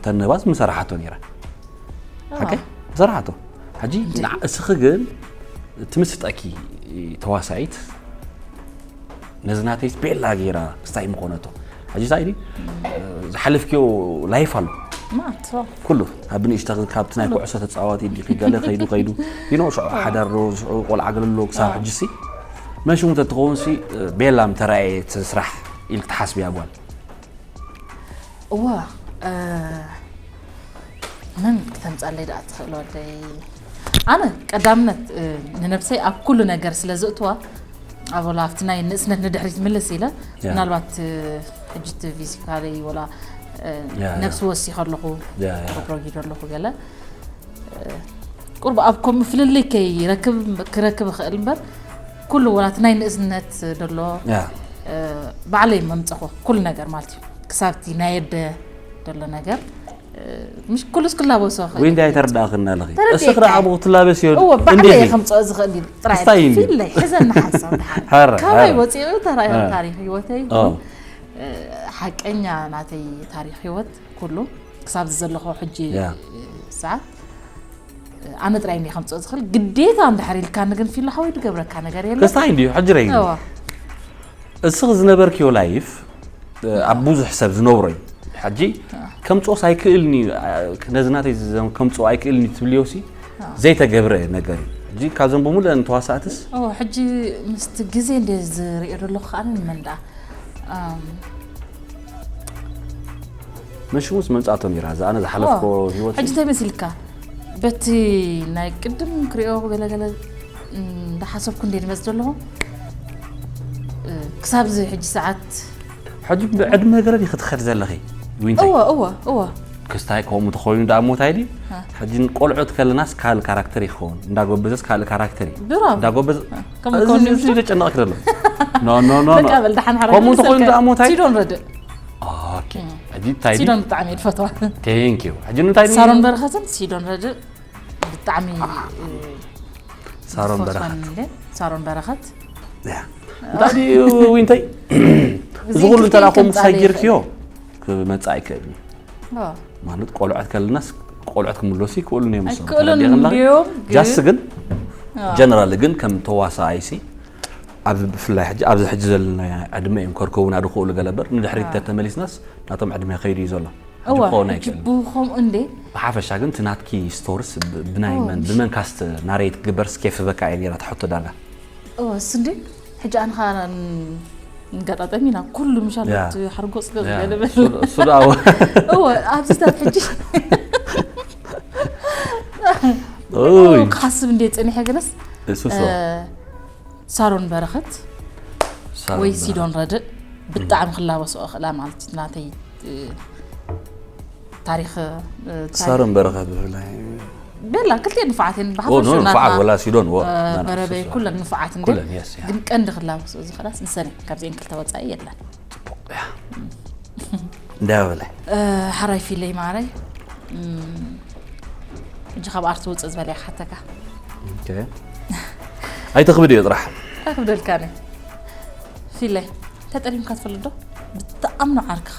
ተነባስ ምሰራሓቶ ነይራ ሓቀ ዝሰርሓቶ ሕጂ ንዓ- እስኺ ግን ትምስጠኪ ተዋሳኢት ነዚ ናተይስ ቤላ ገይራ ክስታይ ምኾነቶ ሕጂ ሳይ ዝሓለፍክዮ ላይፍ ኣሎ ማቶ ኩሉ ኣብ ንእሽተ ካብቲ ናይ ኩዕሶ ተፃዋቲ ዲኺ ገለ ከይዱ ከይዱ ይኖ ሽዑ ሓዳር ዶ ሽዑ ቆልዓ ገለ ኣሎ ክሳብ ሕጂ ሲ መን ሽሙ ተትኸውን ሲ ቤላ ምተራእየ እቲ ስራሕ ኢልክ ትሓስብያ ጓል እዋ እ፣ መን ክተምፃለይ ደኣ ትኽእል ወደይ ኣነ ቀዳምነት እ፣ ንነብሰይ ኣብ ኩሉ ነገር ስለ ዝእትዋ ኣብ ወላ ኣብቲ ናይ ንእስነት ንድሕሪት ምልስ ኢለ ያ። ምናልባት እ፣ ሕጂ እቲ ፊዚካሊ ወላ እ፣ ያ፣ ያ። ነብሲ ወሲኸ ኣለኹ ያ፣ ያ። ቁርብ ረጊዶ ኣለኹ ገለ እ፣ ቁርብ ኣብ ከምኡ ፍልልይ ከይረክብ ክረክብ እኽእል እምበር ኩሉ ወላ እቲ ናይ ንእስነት ደሎ ያ እ፣ ባዕለይ መምፀኹ ኩሉ ነገር ማለት እዩ ክሳብቲ ናይ ኣደ ደሎ ነገር እ፣ ምሽ ኩሉስ ክላበሶ እኽእል ወይ እንታይ እዩ። ተረዳእኽና ኣለኺ ተረዲእካ። እስኺ ደኣ ኣብኡ ትላበስ እዮ እዎ ባዕለይ እንዴት እየ ከምፅኦ ዝኽእል እዩ ጥራይ እስታይ እዩ። ፊለይ ሕዘኒ ሓሳብ ድሓር ሓራ፣ ካበይ ሓራ። ወፂኡ ተራእዮ እ። ታሪክ ህይወተይ ኦ። እ፣ ሓቀኛ ናተይ ታሪክ ህይወት ኩሉ ክሳብ ዘለኹ ሕጂ ያ። እ፣ ሰዓት እ፣ ኣነ ጥራይ እየ ከምፅኦ ዝኽእል ግዴታ እንድሕር ኢልካኒ ግን ፊሎ ሓወይ ዝገብረካ ነገር የለ ክስታይ እንዲዩ ሕጂ ረይ እዎ እስኺ ዝነበርክዮ ላይፍ ኣብ ብዙሕ ሰብ ዝነብሮ እዩ ሕጂ ከምፅኦስ ኣይክእልኒ ነዚ ናተይ ዘም- ከምፅኦ ኣይክእልኒ ትብልዮ ሲ ዘይተገብረ ነገር እዩ ሕጂ ካብዞም ብምሉአን ተዋሳእትስ ኦ ሕጂ ምስቲ ግዜ እንደ ዝሪኦ ዘለኹ ከዓ ንመን ደኣ ኣም፣ መሽሙስ መምፃእቶም ይራ እዚ ኣነ ዝሓለፍኮ ህይወት ሕጂ እንታይ መሲልካ በቲ ናይ ቅድም ክሪኦ ገለገለ እንዳሓሰብኩ እንደ ንመፅ ዘለኹ እ፣ ክሳብ እዚ ሕጂ ሰዓት ሕጂ ብዕድመ ገለ ዲኺ ትኸድ ዘለኺ ዊንታይ እወ እወ እወ ክስታይ ከምኡ ተኾይኑ ደኣ ሞታይ ድዩ እ። ሕጂ ቆልዑት ከለናስ ካልእ ካራክተር ይኸውን እንዳጎበዘስ ካልእ ካራክተር እዩ ብራቮ። እንዳጎበዘ ከምኡ እዚ ከውን እዚ ይውስድ? ዘጨነቕ ክደሎ ኖ ኖ ኖ በቃ በል ደሓን ሓራ ከምኡ መልሰልካ። ተኾይኑ ደኣ ሞታይ ሲዶን ረድእ ኦኬ ሕጂ እንታይ ድዩ ሲዶን ብጣዕሚ እየ ዝፈትዋ ቴንክ ዩ ሕጂ እንታይ ድዩ ሳሮን በረኸትን ሲዶን ረድእ ብጣዕሚ እ፣ ሳሮን ዝፈትወን በረኸት እንደ ሳሮን በረኸት ያ። እንታይ ድዩ ዊንታይ እዚ እዚ ኩሉ እንተላ ክልቲኦም ከምኡ ፃዕሪ ሰጊርክዮ ይኽእል። ክመፃ ኣይክእልን ኦ፣ ማለት ቆልዑት ከለናስ ቆልዑት ክምለሱ ይክእሉን እዮም እሶም ኣይክእሉን ተረዲእኽና? እንድዮም፣ ግን- ጃስት ግን ኦ። ጀነራል ግን ከም ተዋሳኣይሲ ኣብዚ ብፍላይ ሕጂ ኣብዚ ሕጂ ዘለና ዕድመ እዮም ከርከቡና ዝኽእሉ ገለበር ንድሕሪት ተተመሊስናስ ናቶም ዕድመ ከይዱ እዩ ዘሎ ሕጂ እዋ ክኸውን ሕጂ ኣይክእልን ብኸምኡ እንደ ብሓፈሻ ግን እቲ ናትኪ ስቶርስ ብ- ብናይ ኦ፣ መን ምሽ- ብመን ካስት ናሬት ክግበር ስኬፍ ዝበካ እየ ነራ ትሕቶ ዳርጋ እዋ ስንዲ ሕጂ ኣንኻ ንጋጣጠሚ ኢና ኩሉ ምሻል ያ። እቲ ሓርጎፅ ገ ያ፣ ገለበ እሱ ድ- እሱ ደኣ እወ ኣብዚታት ሕጂ ኦይ ክሓስብ እንደ ፅኒሐ ግንስ እሱ ሶ እ፣ ሳሮን በረኸት ሳሮን ወይ በረኸት። ሲዶን ረድእ ብጣዕሚ ክላበስኦ ክእላ ማለት እዩ ናተይ እ፣ ታሪክ እ፣ ታሪክ- ሳሮን በረኸት ብፍላይ ቤላ ክልቲኤን ንፉዓት እየን ኦ፣ ብሓፈሽ ኖ፣ ንፉዓት ናትና ወላ ሲዶን ወ- እ፣ ናና በረበይ ሱስ ወ- ኩለን ንፉዓት እንደ ኩለን፣ የስ፣ ያ። ግን ቀንዲ ክላበስኦ ዝኽእላስ ንሰን እየን ካብዚአን ክልተ ወፃኢ የለን እንዳበለ እ፣ ሓራይ ፊለይ ማረይ እም፣ ሕጂ ካብ ኣርቲ ውፅእ ዝበለ እየ ክሓተካ ኦኬ። ኣይተኽብድዮ ጥራሕ ኣይክብደልካ ነ ፊለይ ተጠሊምካ ትፈልጥ ዶ ብትኣምኖ ዓርክኻ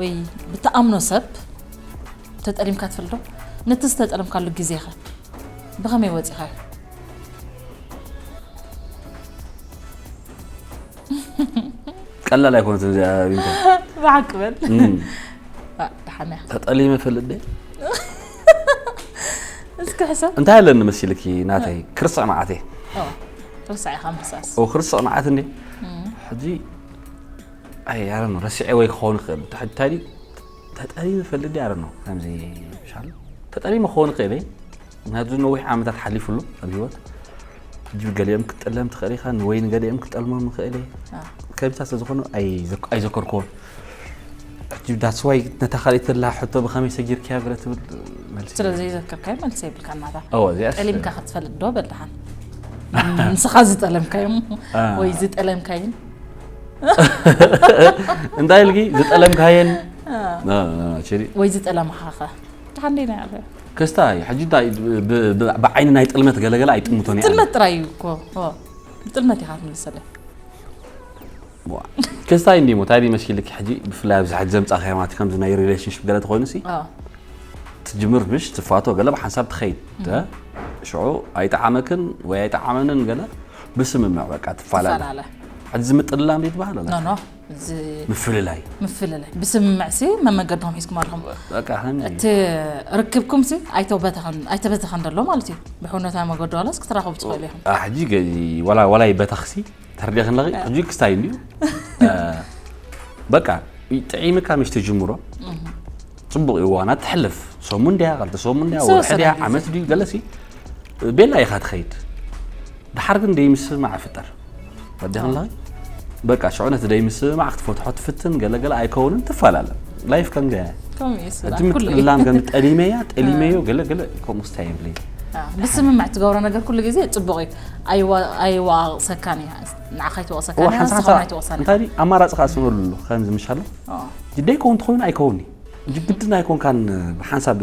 ወይ ብትኣምኖ ሰብ ተጠሊምካ ትፈልጥ ዶ ነቲ ዝተጠለምካሉ ግዜኸ ብኸመይ ወፂኻዮ ቀላል ኣይኮነትን እዚኣ ዊንታ ብሓቂ በል እም፣ ደሓና ተጠሊመ ፈልጥ ደ እስኪ ሕሰብ እንታይ ኣለኒ መሲልኪ ናተይ ክርስዕ መዓት እየ ርስዕ ኢኻ ምሕሳስ ኦ ክርስዕ መዓት እንዴ ሕጂ ኣይ ኣረ ረሲዐ ወይ ክኸውን ይኽእል እንታይ ድዩ ተጠሊመ ፈልጥ ደ ኣረ ከምዚ ሻል ተጠሊመ ክኸውን ይኽእል እየ ምክንያቱ ነዊሕ ዓመታት ሓሊፉሉ ኣብ ህይወት ሕጂ ገሊኦም ክትጠለም ትኽእል ኢኻ ወይ ንገሊኦም ክትጠልሞም ይኽእል እየ ከብታ ስለ ዝኾኑ ኣይዘክ- ኣይዘከርክዎን ሕጂ that's why ነታ ካልእ ተላ ሕቶ ብኸመይ ሰጊርክያ ገለ ትብል መልሲ ስለ ዘይዘከርካዮ መልሲ የብልካ እናታ ኦ እዚኣስ ጠሊምካ ክትፈልጥ ዶ በልድሓን ንስኻ ዝጠለምካዮም አ። ወይ ዝጠለምካይን እንታይ ኢልኪ ዝጠለምካየን አ፣ አ፣ ችሪ ወይ ዝጠለምኻኸ ሓንደይ ናይ ኣበ ክስታይ ሕጂ እንታይ ብ- ብ- ብዓይኒ ናይ ጥልመት ገለገለ ኣይጥምቶን እየ ጥልመት ጥራይ እዩ እኮ ኦ፣ ጥልመት ኢኻ ትምልሰለ ክስታይ እንዲሞ እንታይ ዲ መሲልኪ ሕጂ ብፍላይ ኣብዚ ሕጂ ዘምፃእካዮ ማለት ከምዚ ናይ ሪሌሽንሽፕ ገለ ተኮይኑ ሲ ኦ፣ ትጅምር ምሽ ትፋቶ ገለ ብሓንሳብ ትኸይድ እ? ሽዑ ኣይጠዓመክን ወይ ኣይጠዓመንን ገለ ብስምምዕ በቃ ትፈላለ ትፈላለ ሕጂ ዝምጥልላም ዶ ትበሃል ኖ ኣላ ኖ እዚ ምፍልላይ ምፍልላይ ብስምምዕ ሲ መመገድኩም ሒዝኩም ኣለኹም በቃ ከመይ እቲ ርክብኩም ሲ ኣይተበተኸን ኣይተበተኸን ደሎ ማለት እዩ ብሕውነታዊ መገዲ ዋላስ ክትራኸቡ ትኽእሉ ኢኹም አ፣ ሕጂ ገ- ዋላ ዋላ ይበተኽሲ ተርዲኽን ለኺ ሕጂ ክስታይ እንዲዩ እ፣ በቃ ጥዒምካ ምሽ ትጅምሮ ፅቡቅ እዩ ዋና ትሕልፍ ሰሙን ድያ ካልተ ሰሙን ድያ ዝተወሰነ ወርሒ ድያ ግዜ። ዓመት ድዩ ገለሲ ቤላ ኢኻ ትኸይድ ድሓር ግን ደይምስማዕ ፍጠር ወዲኽን ለኺ በቃ ሽዑ ነቲ ደይምስማዕ ክትፈትሖ ትፍትን ገለገለ ኣይከውንን ትፈላለ ላይፍ ከምዚ እያ ከምኡ እዩ ስላ ሕጂ ኩሉ እዩ ምጥልላም ከም ጠሊመያ ጠሊመዮ ገለገለ ከምኡ ስታይ የብለይ አ፣ ብስምምዕ ትገብሮ ነገር ኩሉ ግዜ ፅቡቅ እዩ ኣይዋ- ኣይዋቅሰካን እዩ ንዓኻ ኣይትወቅሰካን እዋ እያ ሓንሳ ንስኻ ሓንሳ ኣይትወቅሰን እንታይ ድዩ ኣማራፂ ከዓ ስምሉ ከምዚ ምሻሎ ኦ፣ ግደይ ከውን ትኾይኑ ኣይከውን እዩ እንጂ ግድን ኣይኮንካን ብሓንሳብ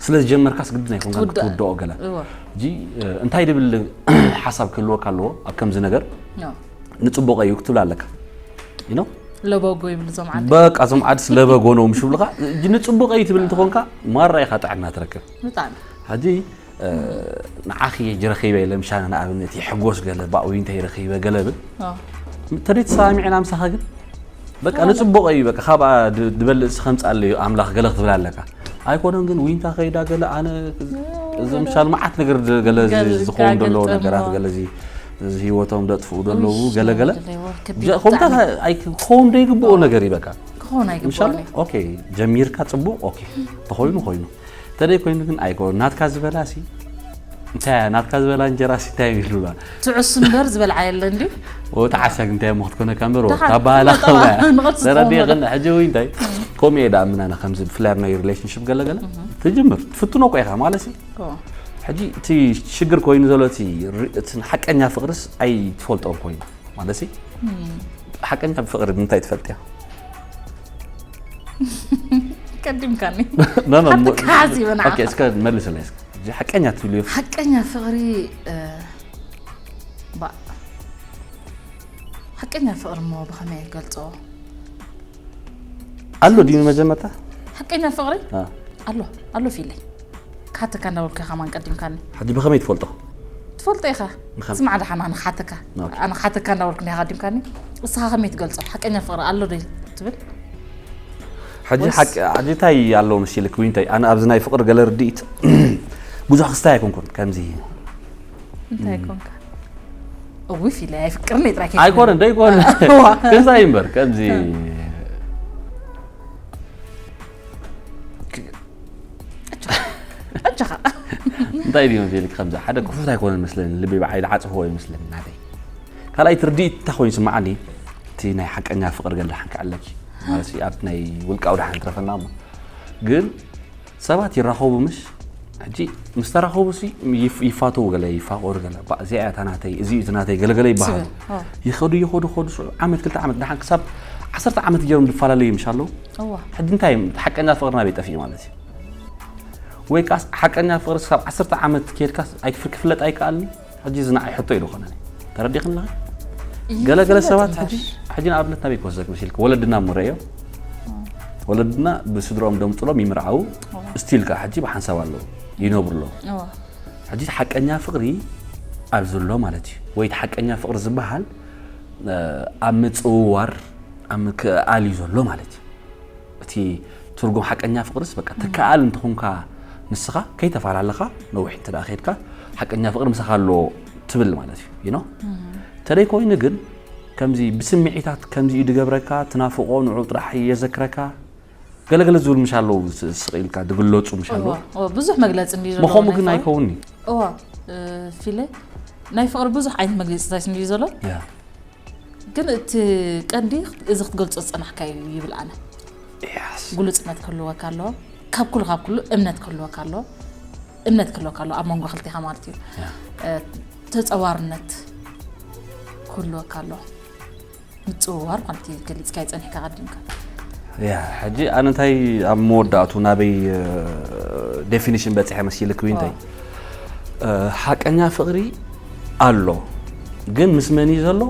ስለ ዝጀመርካስ ግድን ኣይኮንካን ክትውዳእ። ክትውደኦ ገለ እወ እንጂ እንታይ ድብል ሓሳብ ክህልወካ ኣለዎ ኣብ ከምዚ ነገር ኖ ንፅቡቀ እዩ ክትብል ኣለካ you know ለበጎ ይብሉ እዞም ዓዲ በቃ እዞም ዓድስ ለበጎ ነው ምሽ ብልካ እንጂ ንፅቡቀ እዩ ትብል እንትኾንካ ማራ ኢኻ ጥዕና ትረክብ ብጣዕሚ ሕጂ ንዓኺ ጅረኺበ ኢለ ምሻ ንኣብነት ይሕጎስ ገለ ባእዊ እንታይ ረኺበ ገለ ብል ኦ፣ ተደይ ተሰማሚዕና ምሳኻ ግን በቃ ንፅቡቀ እዩ በቃ ካብኣ ድ- ድበልፅ ከምፃለ እዩ ኣምላኽ ገለ ክትብል ኣለካ ኣይኮነን ግን ዊንታ ከይዳ ገለ ኣነ እዚ ምሻል መዓት ነገር ድ- ገለ እዚ ገል- ዝኸውን ዘለዎ ጋግል ነገራት ጥሞ። ገለ እዚ እዚ ህይወቶም ደጥፍኡ ዘለዉ እሽ፣ ገለ ገለ ገለ ይወ- ክቢ- ጀ- ከምታት ብጣዕሚ ኣይ- ክኸውን ዶ ይግብኦ ነገር እዩ በቃ ክኾን ምሻል ኣይግብኦን እዩ ኦኬ ጀሚርካ ፅቡቅ ኦኬ ተኾይኑ ኮይኑ ተደይ ኮይኑ ግን ኣይኮ ናትካ ዝበላ ሲ እንታይ እያ? ናትካ ዝበላ እንጀራ ሲ እንታይ ይብሉላ ትዕሱ እምበር ዝበልዓ የለ እንዲ ወታ ዓሻግ እንታይ እሞ ክትኮነካ እምበር ደሓን ታባህላ ክመጣ ንቐጽ ተረዲእ ትኸውን ግን ሕጂ ወይ እንታይ ከምኡ እየ ዳኣ ምናና ከምዚ ብፍላይ ኣብ ናይ ሪሌሽንሽፕ ገለገለ ትጅምር ትፍትኖ እኮ ኢኻ ማለት ሲ እኮ። ሕጂ እቲ ሽግር ኮይኑ ዘሎ እቲ ሪ- እቲ ሓቀኛ ፍቅርስ ኣይትፈልጦን ኮይኑ ማለት ሲ ሓቀኛ ፍቅሪ ብምንታይ ትፈልጥያ ቀዲምካኒ ኖ፣ ኖ፣ ሓንቲ ሞ- ክሓዝ ይበና ኦኬ እስከ መልስለይ እስከ እዚ ሓቀኛ ትብልዮ ሓቀኛ ፍቅሪ እ፣ ባ ሓቀኛ ፍቅሪ እሞ ብኸመይ ይገልጾ ኣሎ ድዩ መጀመርታ ሓቀኛ ፍቅሪ አ፣ ኣሎ ኣሎ ፊለይ ክሓተካ እንዳበልኩ ከማን ቀዲምካኒ ሕጂ ብኸመይ ትፈልጦ ትፈልጦ ኢኻ ንኸም- ስማዕ ደሓን ኣነ ክሓተካ ኦኬ። ኣነ ክሓተካ እንዳበልኩ ኒኻ ቀዲምካኒ እስኻ ከመይ ትገልጾ ሓቀኛ ፍቅሪ ኣሎ ዶ ትብል ሕጂ ወይስ- ሓቂ ሕጂ እንታይ ኣለዎ መሲልክ ወይ እንታይ ኣነ ኣብዚ ናይ ፍቅሪ ገለ ርድኢት ብዙሕ ክስታይ ኣይኮንኩን ከምዚ እንታይ ኮንካ እዊ ፊለ ኣይፍቅርኒ ጥራይ ኣይኮነ ደይኮነ እዋ። ክስታይ እምበር ከምዚ ኣጆኻ እንታይ ድዩ መሲልክ ከምዚ ሓደ ክፉት ኣይኮነን መስለኒ ልቢ ብዓይ ዝዓፅፍዎ ይመስለኒ ናተይ ካልኣይቲ ርድኢት እንታይ ኮይኑ ይስምዓኒ እቲ ናይ ሓቀኛ ፍቅሪ ገለ ሓንካ ኣለኪ ማለት ኣብቲ ናይ ውልቃዊ ደሓን ትረፈና እሞ ግን ሰባት ይራኸቡ ምሽ ሕጂ ምስ ተራኸቡ ሲ ይፍ- ይፋተው ገለ ይፋቆሩ ገለ ባ- እዚኣ እያ እታ ናተይ እዚ እዩ እቲ ናተይ ገለገለ ይበሃሉ ስብል፣ ኦ። ይኸዱ ይኸዱ ኸዱ ስዑ ዓመት ክልተ ዓመት ደሓን ክሳብ ዓሰርተ ዓመት ገይሮም ዝፈላለዩ ምሽ ኣለዉ እዋ ሕጂ እንታይ እዮም? እቲ ሓቀኛ ፍቅሪ ናበይ ጠፊኡ ማለት እዩ ወይ ካስ ሓቀኛ ፍቅሪ ክሳብ ዓሰርተ ዓመት ከድካ ኣይክፍለጥ ኣይከኣልኒ ሕጂ ዝናዓ ይሕቶ ኢሉ ኾነ ተረዲኽን ኣለኺ ገለ ገለ ሰባት ሕጂ ሕጂ ንኣብነት ናበይ ክወስደክ መሲልክ ወለድና እሞ ረእዮ ወለድና ብስድሮም ደምፅሎም ይምርዓው ስቲል ከዓ ሕጂ ብሓንሳብ ኣለዉ ይነብሩ ኣለዉ ሕጂ ሓቀኛ ፍቅሪ ኣብ ዘሎ ማለት እዩ ወይ እቲ ሓቀኛ ፍቅሪ ዝበሃል ኣብ ምፅውዋር ኣብ ምክእኣል እዩ ዘሎ ማለት እዩ እቲ ትርጉም ሓቀኛ ፍቅርስ በቃ ትከኣል እንትኾንካ ንስኻ ከይተፈላለኻ ነዊሕ እንተ ደኣ ከድካ ሓቀኛ ፍቅሪ ምሳኻ ኣሎ ትብል ማለት እዩ you know ተደይ ኮይኑ ግን ከምዚ ብስምዒታት ከምዚ እዩ ድገብረካ ትናፍቆ ንዑ ጥራሕ የዘክረካ ገለገለ ዝብል ምሽ ኣለዉ ስቕ ኢልካ ድግለፁ ምሽ ኣለዉ ብዙሕ መግለፂ እንዲ መኸሙ ግን ኣይከውንኒ እዋ ፊለ ናይ ፍቅሪ ብዙሕ ዓይነት መግለፂታት እንዲ ዘሎ ግን እቲ ቀንዲ እዚ ክትገልፆ ዝፀናሕካ እዩ ይብል ኣነ ግሉፅነት ክህልወካ ኣለዎ ካብ ኩሉ ካብ ኩሉ እምነት ክህልወካ ኣለዎ እምነት ክህልወካ ኣለዎ ኣብ መንጎ ክልቴኻ ማለት እዩ ተጸዋርነት ክህልወካ ኣለዎ። ምጽውዋር ማለት እዩ፣ ገሊጽካ ይጸኒሕካ ቀዲምካ። ያ ሕጂ ኣነ እንታይ ኣብ መወዳእቱ ናበይ ዴፊኒሽን በፂሐ መሲልክ እንታይ ሓቀኛ ፍቕሪ ኣሎ ግን ምስ መን እዩ ዘሎ?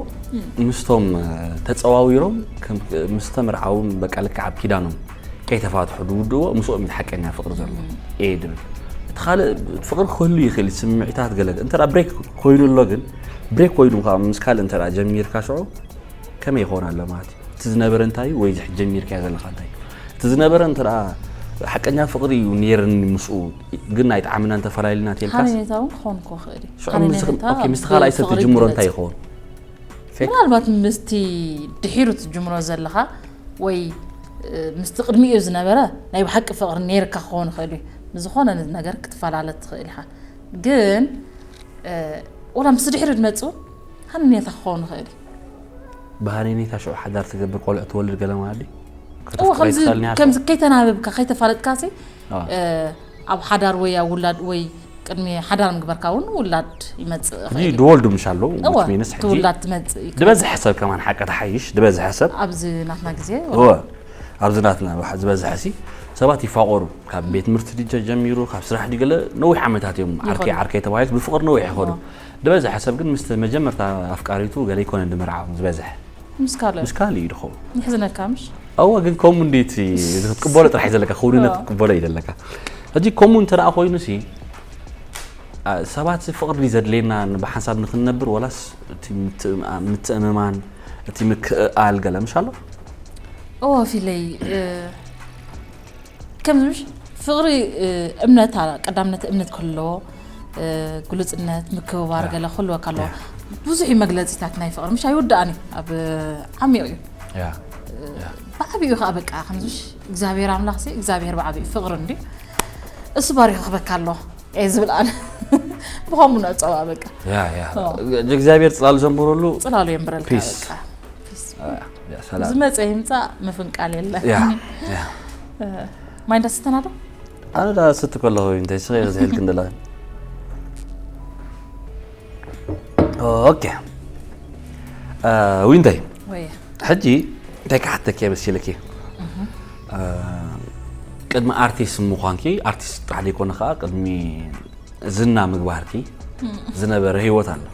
ምስቶም ተፀዋዊሮም ምስ ተመርዓዎም በቃ ልክዕ ኣብ ኪዳኖም ከይተፋትሑ ዝውድእዎ ምስኦም እዩ ሓቀኛ ፍቕሪ ዘሎ እየ ድብል። እቲ ካልእ ፍቕሪ ክህሉ ይኽእል እዩ፣ ስምዒታት ገለ እንተ ብሬክ ኮይኑ ኣሎ ግን ብሬክ ኮይኑ ከዓ ምስ ካልእ እንተ ጀሚርካ ሽዑ ከመይ ይኸውን ኣሎ ማለት እዩ? እቲ ዝነበረ እንታይ እዩ ወይ እዚ ሕጂ ጀሚርካዮ ዘለኻ እንታይ እዩ? እቲ ዝነበረ እንተ ሓቀኛ ፍቕሪ እዩ ነይርኒ ምስኡ ግን ኣይጠዓምናን ተፈላሊና ተልካስ ሓነኔታ እውን ክኸውን እኮ ይኽእል እዩ። ሽዑ ምስ- ሓነኔታ ኦኬ፣ ምስቲ ካልኣይ ሰብ ብፍቕሪ ትጅምሮ ይግለጽ። እንታይ ይኸውን? ፌክ? ምናልባት ምስቲ ድሒሩ ትጅምሮ ዘለኻ ወይ እ፣ ምስቲ ቅድሚኡ ዝነበረ ናይ ብሓቂ ፍቕሪ ነይርካ ክኸውን ይኽእል እዩ። ብዝኾነ ነገር ክትፈላለ ትኽእል ኢኻ። ግን እ፣ ወላ ምስቲ ድሕሪ ዝመጽእ እውን ሃነኔታ ክኸውን ይኽእል እዩ። ብሃነኔታ ሽዑ ሓዳር ትገብር ቆልዑ ትወልድ ገለ ማለት ድዩ? እወ ከምዚ ከምዚ ከይተናበብካ ከይተፋለጥካ ሲ ኣብ ሓዳር ወይ ኣብ ውላድ ወይ ቅድሚ ሓዳር ምግበርካ እውን ውላድ ይመፅእ ሕጂ ይኽእል እዩ። ድወልዱ ምሽ ኣለዉ እወ፣ which means እቲ ሕጂ ውላድ ትመፅእ ይክእል። ድበዝሐ ሰብ ከማን ሓቂ ተሓይሽ ድበዝሐ ሰብ ኣብዚ ናትና ግዜ እወ ኣብዚ ናትና ዝበዝሐ ሲ ሰባት ይፋቆሩ ካብ ቤት ትምህርቲ ድጀ ጀሚሩ ካብ ስራሕ ድገለ ነዊሕ ዓመታት እዮም ዓርከይ ይኸዱ። ዓርከይ ተባሂሉ ብፍቅሪ ነዊሕ ይኸዱ እወ። ድበዝሐ ሰብ ግን ምስ መጀመርታ ኣፍቃሪቱ ገለ ይኮነ ድመርዓዎም ዝበዝሐ ምስ ካልእ ምስ ካልእ እዩ ድኸውን። ይሕዝነካ ምሽ? እወ ግን ከምኡ እንዴት ክትቅበሎ ጥራሕ እዩ ዘለካ፣ ክውንነት ክትቅበሎ እዩ ዘለካ። ሕጂ ከምኡ እንተ ደኣ ኮይኑ ሲ አ፣ ሰባት ፍቕሪ ድዩ ዘድልየና ብሓንሳብ ንክንነብር ወላስ እቲ ምትእምማን እቲ ምክእኣል ገለ ምሽ ኣሎ? እወ ፊለይ እ፣ ከምዚ ምሽ ፍቕሪ እ፣ እምነት ኣ- ቀዳምነት እምነት ክህልዎ እ፣ ግሉጽነት ምክብባር ገለ ክህልወካ ኣለዎ። ብዙሕ እዩ መግለጺታት ናይ ፍቕሪ ምሽ ኣይውዳእን እዩ ኣብ ዓሚቕ እዩ። ያ ብዓቢኡ ከዓ በቃ ከምዚ እግዚኣብሔር ኣምላኽ ሲ እግዚኣብሔር ብዓቢኡ ፍቕሪ እንዲ እሱ ባሪኹ ክበካ ኣሎ እየ ዝብል ኣነ ብኸምኡ ነፀዋ በቃ ያ ያ እግዚኣብሔር ፅላሉ ዘንብረሉ ፅላሉ የንብረልካ ፒስ በቃ ፒስ ዝመፀ ይምፃእ ምፍንቃል የለ ያ ያ ማይ እንዳስተናዶ ኣነ ዳ ስት ከለኹ እንታይ ስኸ ዝሕልክ እንደላ ኦኬ ዊንታይ ወይ ሕጂ እንታይ ክሓተኪ እየ መሲልኪ ቅድሚ ኣርቲስት ምዃንኪ ኣርቲስት ጥራሕ ዘይኮነ ከዓ ቅድሚ ዝና ምግባርኪ ዝነበረ ህይወት ኣሎ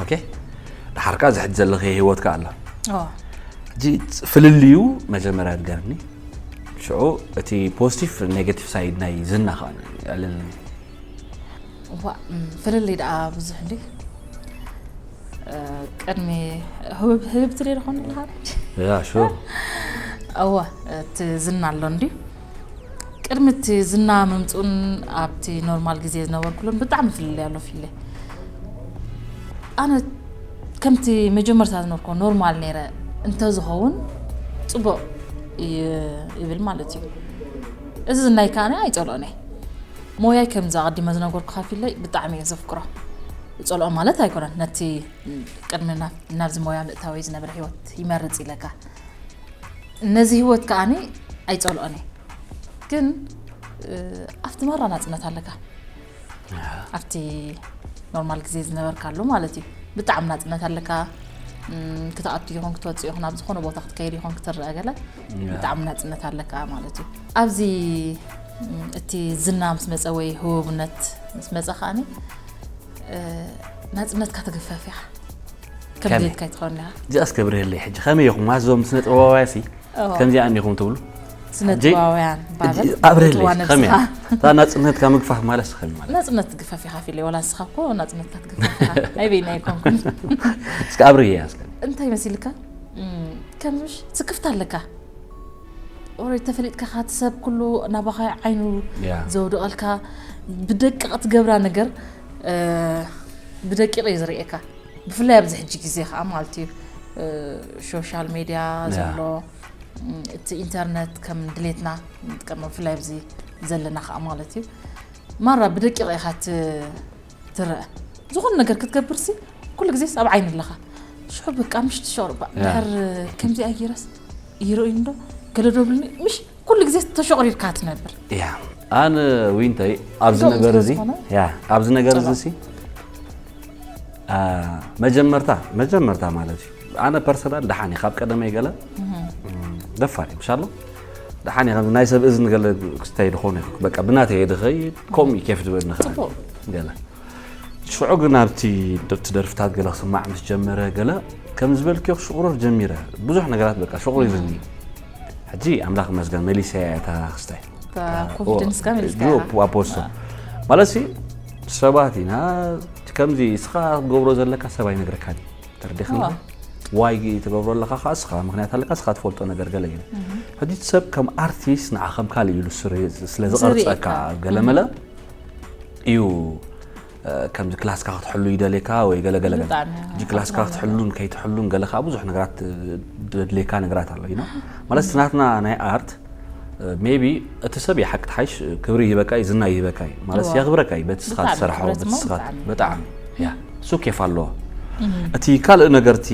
ኦኬ ድሓርካ ዝሕድ ዘለኺ ህይወትካ ኣሎ ሕጂ ፍልልዩ መጀመርያ ድገርኒ ሽዑ እቲ ፖዚቲቭ ኔጋቲቭ ሳይድ ናይ ዝና ከዓ ኣልኒ ፍልልይ ደኣ ብዙሕ እንዲ ቅድሚ ህብብቲ ደ ኾን ኢልካ ያ ሹር እወ እቲ ዝና ኣሎ እንዲ ቅድሚ እቲ ዝና ምምፅኡን ኣብቲ ኖርማል ግዜ ዝነበርኩሉን ብጣዕሚ ፍልልይ ኣሎ ፊለ ኣነ ከምቲ መጀመርታ ዝነበርኮ ኖርማል ነይረ እንተዝኸውን ፅቡቅ ይብል ማለት እዩ እዚ ዝናይ ከዓነ ኣይፀልኦን እየ ሞያይ ከምዚ ኣቐዲመ ዝነገርኩኻ ፊለይ ብጣዕሚ እየ ዘፍቅሮ። እጸልኦ ማለት ኣይኮነን፣ ነቲ ቅድሚ ናብ ናብዚ ሞያ ምእታወይ ዝነበረ ህይወት ይመርጽ ኢለካ። ነዚ ህይወት ከኣኒ ኣይጸልኦን እየ። ግን ኣብቲ ማራ ናጽነት ኣለካ። ኣብቲ ኖርማል ግዜ ዝነበርካሉ ማለት እዩ። ብጣዕሚ ናጽነት ኣለካ። ክትኣቱ ይኹን ክትወፅእ ይኹን ኣብ ዝኾነ ቦታ ክትከይድ ይኹን ክትረአ ገለ ብጣዕሚ ናፅነት ኣለካ ማለት እዩ ኣብዚ እቲ ዝና ምስ መፀ ወይ ህቡብነት ምስ መፀ ከዓኒ ናፅነትካ ትግፈፍ ኢኻ ከም ድሌትካ ይትኸውን ኢኻ እዚኣስ ከብርህለይ ሕጂ ከመይ ኢኹም ማዞም ስነ ጥበባውያ ሲ ከምዚኣ እኒኹም ትብሉ ስነ ጥበባውያን ባበል ኣብርህለይ ከመይ እታ ናፅነትካ ምግፋፍ ማለት ከመይ ማለት ናፅነት ትግፈፍ ኢኻ ፊለ ዋላ ንስኻ እኮ ናፅነትካ ትግፈፍ ኢኻ ናይ በይና ኣይኮንኩን እስከ ኣብርህ እያ እስከ እንታይ መሲልካ ከምሽ ስክፍታ ኣለካ ኦሬ ተፈሊጥካ ካቲ ሰብ ኩሉ ናባኻ ዓይኑ ዘውድቐልካ ብደቂቕ ትገብራ ነገር ብደቂቕ እዩ ዝርእየካ ብፍላይ ኣብዚ ሕጂ ግዜ ከዓ ማለት እዩ ሶሻል ሜድያ ዘሎ እቲ ኢንተርነት ከም ድሌትና ንጥቀመ ብፍላይ ኣብዚ ዘለና ከዓ ማለት እዩ ማራ ብደቂቕ ኢኻ ትረአ ዝኾነ ነገር ክትገብር ሲ ኩሉ ግዜስ ኣብ ዓይኒ ኣለኻ ሽሑ በቃ ምሽ ትሸቕርባ ድሕር ከምዚ ኣየረስ ይረእዩ እንዶ ገለ ዶ ብልኒ ምሽ ኩሉ ግዜ ተሸቕሪርካ ትነብር እያ ኣነ ዊንተይ ኣብዚ ነገር እዚ ያ ኣብዚ ነገር እዚ ሲ መጀመርታ መጀመርታ ማለት እዩ ኣነ ፐርሰናል ደሓን እየ ካብ ቀደመይ ገለ ደፋር እየ ምሻሎ ደሓን እየ ናይ ሰብ እዝን ገለ ክስታይ ድኾነ በቃ ብናተይ ድኸይድ ከምኡ እዩ ኬፍ ዝበል ንኽእል ገለ ሽዑ ግን ኣብቲ ደብቲ ደርፍታት ገለ ክስማዕ ምስ ጀመረ ገለ ከም ዝበልክዮ ክሽቑረር ጀሚረ ብዙሕ ነገራት በቃ ሽቑሪርኒ ሕጂ ኣምላኽ መስገን መሊሰያ እታ ክስታይ ኮንፊደንስካ መሊስካ ኣፖስቶ ማለት ሲ ሰባት ኢና ከምዚ እስኻ ክትገብሮ ዘለካ ሰብ ኣይነግረካን እዩ ተረዲኽኒ ዋይ ትገብሮ ኣለካ ከዓ እስኻ ምክንያት ኣለካ እስኻ ትፈልጦ ነገር ገለ እዩ ሕጂ ሰብ ከም ኣርቲስት ንዓ ከም ካልእ ኢሉ ስለ ዝቐርፀካ ገለመለ እዩ ከምዚ ክላስካ ክትሕሉ ይደልየካ ወይ ገለገለ ሕጂ ክላስካ ክትሕሉን ከይትሕሉን ገለ ከዓ ብዙሕ ነገራት ደድልየካ ነገራት ኣሎ ማለት ናትና ናይ ኣርት maybe እቲ ሰብ ይሓቂ ትሓይሽ ክብሪ ይህበካ እዩ ዝና ይህበካ እዩ ማለት የኽብረካ እዩ በቲ ስኻ ትሰርሖ በቲ ስኻ ብጣዕሚ ያ እሱ ኬፍ ኣለዎ እቲ ካልእ ነገር እቲ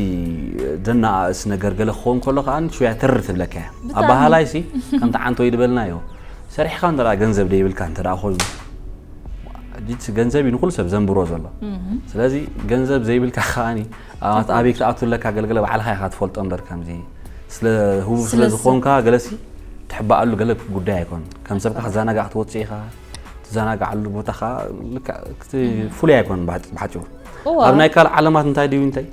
ደናኣእስ ነገር ገለ ክኸውን ከሎ ከዓ ሽያ ትር ትብለካ እያ ኣባሃላይ ሲ ከምቲ ዓንቶ ይድበልናዮ ሰሪሕካ እንተ ገንዘብ ደይብልካ እንተ ኮይኑ ገንዘብ እዩ ንኩሉ ሰብ ዘንብሮ ዘሎ ስለዚ ገንዘብ ዘይብልካ ከዓኒ ኣብቲ ኣበይ ክትኣቱ ኣለካ ገልገለ ባዕልኻ ኢኻ ትፈልጦ እምበር ከምዚ ስለ ህቡብ ስለ ዝኾንካ ገለሲ ትሕባኣሉ ገለ ጉዳይ ኣይኮን ከም ሰብካ ክዘናጋዕ ክትወፅእ ኢኻ ትዘናጋዓሉ ቦታ ከዓ ፍሉይ ኣይኮን ብሓጭሩ ኣብ ናይ ካልእ ዓለማት እንታይ ድዩ እንታይ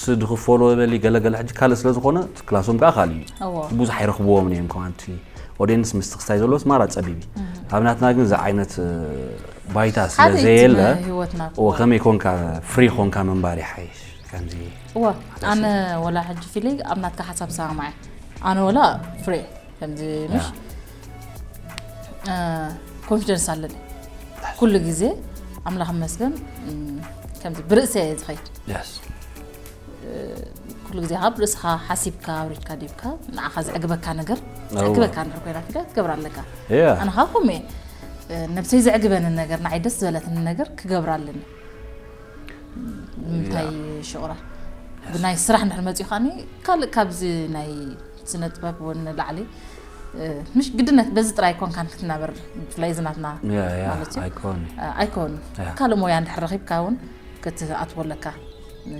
ስድኽፈሎ በሊ ገለገለ ሕጂ ካልእ ስለ ዝኾነ ክላሶም ከዓ ካልእ እዩ ብዙሕ ኣይረኽብዎም እዮም ከማንቲ ኦዲየንስ ምስቲ ክስታይ ዘለዎስ ማራ ፀቢብ እዩ ኣብ ናትና ግን እዚ ዓይነት ባይታ ስለ ዘየለ ከመይ ኮንካ ፍሪ ኮንካ ምንባር ይሓይሽ ከምዚ እዋ ኣነ ወላ ሕጂ ፊለይ ኣብ ናትካ ሓሳብ ሰማማዕ ኣነ ወላ ፍሬ ከምዚ ምሽ ኮንፊደንስ ኣለኒ ኩሉ ግዜ ኣምላኽ መስገን ከምዚ ብርእሰ እየ ዝኸይድ ኩሉ ግዜ ካብ ርእስኻ ሓሲብካ ኣውሪድካ ዲብካ ንዓኻ ዘዕግበካ ነገር ዘዕግበካ እንድሕር ኮይና ፊዳ ክትገብር ኣለካ ኣነ ካብ ከምኡ እየ ነብሰይ ዘዕግበኒ ነገር ንዓይ ደስ ዝበለትኒ ነገር ክገብር ኣለኒ ንምንታይ ሽቑራ ብናይ ስራሕ እንድሕር መፂኡ ከዓኒ ካልእ ካብዚ ናይ ስነ ጥበብ እውን ንላዕሊ ምሽ ግድነት በዚ ጥራይ ኮንካን ክትናበር ብፍላይ ዝናትና ማለት እዩ ኣይኮኑ ካልእ ሞያ እንድሕር ረኺብካ እውን ክትኣትወለካ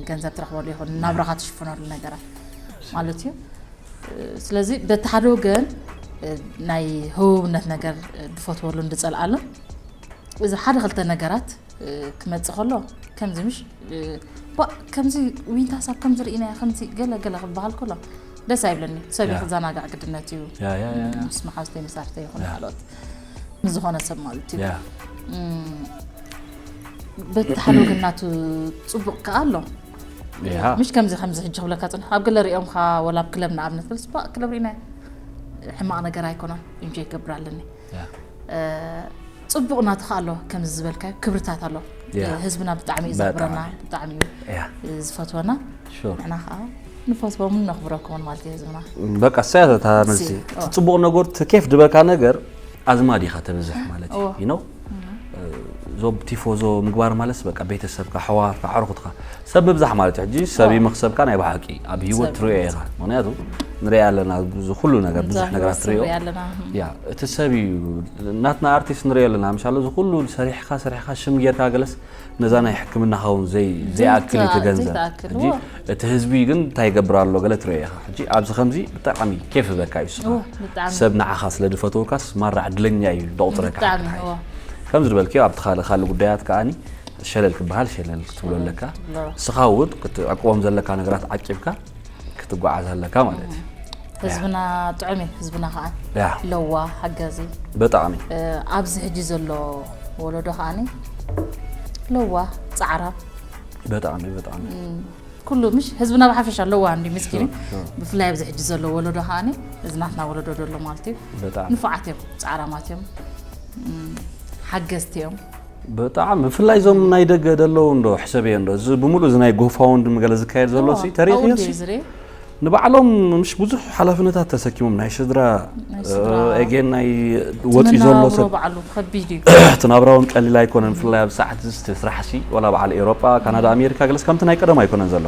ገንዘብ ትረኽበሉ ይኹን ናብራኻ ትሽፍነሉ ነገራት ማለት እዩ ስለዚ በቲ ሓደ ወገን ናይ ህቡብነት ነገር ድፈትወሉ እንድፀልኣሉ እዚ ሓደ ክልተ ነገራት ክመፅእ ከሎ ከምዚ ምሽ ከምዚ ዊንታ ሳብ ከምዚ ርኢናያ ከምዚ ገለ ገለ ክበሃል ከሎ ደስ ኣይብለኒ ሰብ ክዘናጋዕ ግድነት እዩ ምስ መሓዝተይ መሳርሕተይ ይኹን ካልኦት ምስ ዝኾነ ሰብ ማለት እዩ በቲ ሓደ ወገን ናቱ ፅቡቕ ከዓ ኣሎ ምሽ ከምዚ ከምዚ ሕጂ ክብለካ ፅንሑ ኣብ ገለ ሪኦምካ ወላ ኣብ ክለብ ንኣብነት ክልስ ክለብ ርኢና ሕማቕ ነገር ኣይኮነን ኢንጆይ ይገብር ኣለኒ ፅቡቕ ናትኻ ኣሎ ከምዚ ዝበልካዮ ክብርታት ኣሎ ህዝብና ብጣዕሚ እዩ ዘኽብረና ብጣዕሚ እዩ ዝፈትወና ንሕና ከዓ ንፈትዎም ነኽብረኩምን ማለት እዩ ህዝብና በቃ እሳያ እታ መልሲ እቲ ፅቡቕ ነገር እቲ ኬፍ ድበልካ ነገር ኣዝማድ ኢኻ ተብዝሕ ማለት እዩ you know እዞም ቲፎዞ ምግባር ማለት በቃ ቤተሰብካ ኣሕዋትካ ኣዕሩኽትካ ሰብ ምብዛሕ ማለት እዩ ሕጂ ሰብ ይመኽሰብካ ናይ ብሓቂ ኣብ ሂወት ትሪኦ ኢኻ ምክንያቱ ንሪኣ ኣለና እዚ ኩሉ ነገር ብዙሕ ነገራት ትሪኦ ያ እቲ ሰብ እዩ ናትና ኣርቲስት ንሪኦ ኣለና ምሻሎ እዚ ኩሉ ሰሪሕካ ሰሪሕካ ሽም ጌርካ ገለስ ነዛ ናይ ሕክምና ኸውን ዘይኣክል እዩ ገንዘብ ሕጂ እቲ ህዝቢ ግን እንታይ ይገብር ኣሎ ገለ ትሪኦ ኢኻ ሕጂ ኣብዚ ከምዚ ብጣዕሚ ኬፍ ዝበካ እዩ ስኻ ሰብ ንዓኻ ስለ ዝፈትወካስ ማራ ዕድለኛ እዩ ደቑፅረካ ከምዚ ዝበልክዮ ኣብቲ ካልእ ካልእ ጉዳያት ከዓኒ ሸለል ክበሃል ሸለል ክትብሎ ኣለካ ስኻ እውን ክትዕቅቦም ዘለካ ነገራት ዓቂብካ ክትጓዓዝ ኣለካ ማለት እዩ ህዝብና ጥዑም እዩ ህዝብና ከዓ ለዋ ሓጋዚ ብጣዕሚ ኣብዚ ሕጂ ዘሎ ወለዶ ከዓኒ ለዋ ፃዕራ ብጣዕሚ ብጣዕሚ ኩሉ ምሽ ህዝብና ብሓፈሻ ኣለዋ እንዲ ምስኪን ብፍላይ ኣብዚ ሕጂ ዘሎ ወለዶ ከዓኒ እዚ ናትና ወለዶ ዘሎ ማለት እዩ ንፉዓት እዮም ፃዕራማት እዮም ሓገዝቲ እዮም ብጣዕሚ ብፍላይ እዞም ናይ ደገ ደለዉ እንዶ ሕሰብ እየ እንዶ እዚ ብምሉእ እዚ ናይ ጎፋውንድ ምገለ ዝካየድ ዘሎ ሲ ተሪኽዮ ሲ ንባዕሎም ምሽ ብዙሕ ሓላፍነታት ተሰኪሞም ናይ ስድራ ኤጌን ናይ ወፂ ዘሎ ሰብ እቲ ናብራውን ቀሊል ኣይኮነን ብፍላይ ኣብ ሰዓት ስራሕ ሲ ወላ በዓል ኤሮጳ ካናዳ ኣሜሪካ ገለስ ከምቲ ናይ ቀደም ኣይኮነን ዘሎ